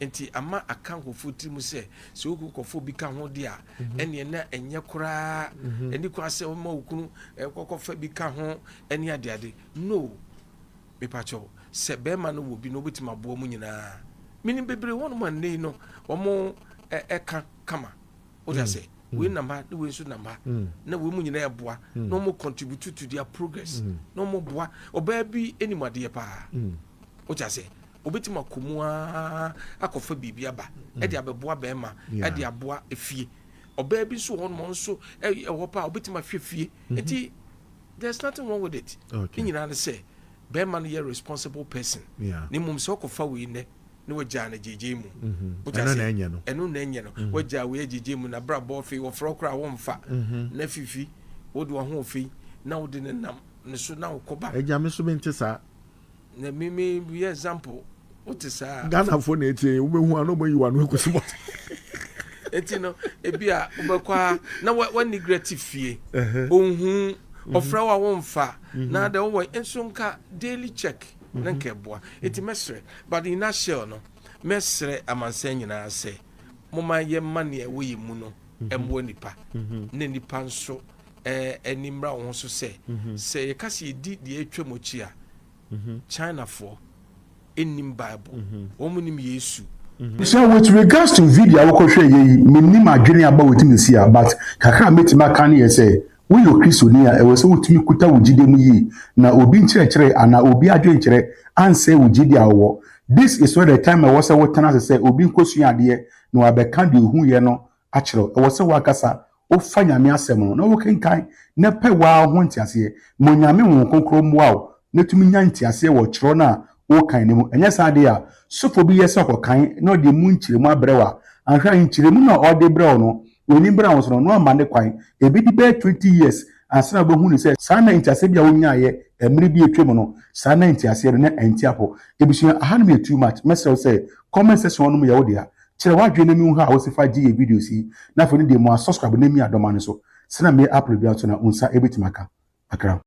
nti ama aka nkurɔfoɔ tiri mu sɛ sɛ woku nkurɔfoɔ bi ka ho de a ɛneɛ na ɛnyɛ koraa ɛni kwan sɛ woma wo kunu kɔkɔfa bi ka ho ɛne adeade. No, mepakyɛw sɛ bɛrima no wɔ bi no wobɛtumi aboa mu nyinaa. Menim bebree wɔnom a nnɛ yi no wɔn ɛka kama. Wote ase? Wei nam ha ne wei nso nam ha na wei mu nyinaa ɛboa na wɔn contribute to their progress na wɔn boa. Ɔbaa bi anim adeɛ paa. Wote ase? Obetumi akɔ mu aa akɔfa biribi aba ɛde abɛboa bɛrima ɛde aboa efie. Ɔbaa bi nso wɔ hɔ nom nso ɛwɔ paa obetumi ahwɛ fie. Nti there's nothing wrong with it. Ne nyinaa ne sɛ bɛrima no yɛ responsible person. Ne mmom sɛ ɔkɔfa wei nnɛ na wagyaa no gyegye mu. Ɛno na ɛnyɛ no. Ɛno na ɛnyɛ no. Wagyaa wei agyegye mu na brabɔ afei wɔfrɛ koraa wɔmfa. Na fifi wode wɔn ho afei na wode ne nam ne so na wokɔba. Agya me so mente saa. Na me me yɛ example wote saa. Ghanafoɔ na etie wobɛhu a na ɔmo ayi w'ano ekosi bɔtɔ. Eti no ebi a wobɛkɔ a na wa neglect fie. Ohun ɔfrɛ wa wɔmfa na de wowɔ nso nka daily check na nka ɛboa. Eti mɛsrɛ but in nutshell no mɛsrɛ amansan nyinaa sɛ moma yɛma nea ɛwɔ yɛ mu no ɛmmoa nipa na nipa nso ɛni mmra wɔn ho so sɛ sɛ yɛka sɛ yɛdi deɛ atwa mu akyi a Chinafoɔ ɛnnim Bible, wɔn nim Yesu. So with regards to video a wɔkɔhwɛ yɛ yi, menim adwene aba wɔ ti si a, but kakra a mɛtumi aka ne yɛ sɛ woyɛ Okristoni a ɛwɔ sɛ wotumi kuta wo gyidie mu yie na obi nkyerɛkyerɛ anaa obi adwenkyerɛ ansɛe wo gyidie a wɔwɔ. This is not the time a ɛwɔ sɛ wotena ase sɛ obi nkɔsua adeɛ na wabɛka deɛ ohuiɛ no akyerɛw. Ɛwɔ sɛ wankasa wofa Nyame asɛm no na wokenkan na pɛ waa ho nteaseɛ. Ma Onyame Honhom Kronkron mmoa wo na tumi nya nteaseɛ wɔ kyerɛw no a wokan no mu. Ɛnyɛ saa deɛ a, sɔfo bi yɛ sɛ ɔkɔkan na ɔde mu nkyerɛmu abrɛ wo a, anhwɛ a nkyerɛmu no a ɔde brɛ wo no, w'ani bra wo so no, na wama ne kwan. Ebedi bɛyɛ 20 years ansa na wobɛhu no sɛ saa na nteaseɛ bi a wonyaeɛ mmere bi a atwam no, saa na nteaseɛ no na ɛnte apɔ. Abusua, ahanom yɛ too much. Mɛsrɛ wo sɛ comment section hɔ nom yɛ wo dea. Kyerɛ w'adwene na menhu how a wosi fa gye yɛ videos yi, na afei no deɛ mua subscribe na mia dɔma no so sɛnea meyɛ upload biara nso na wo nsa bɛtumi aka. Akra.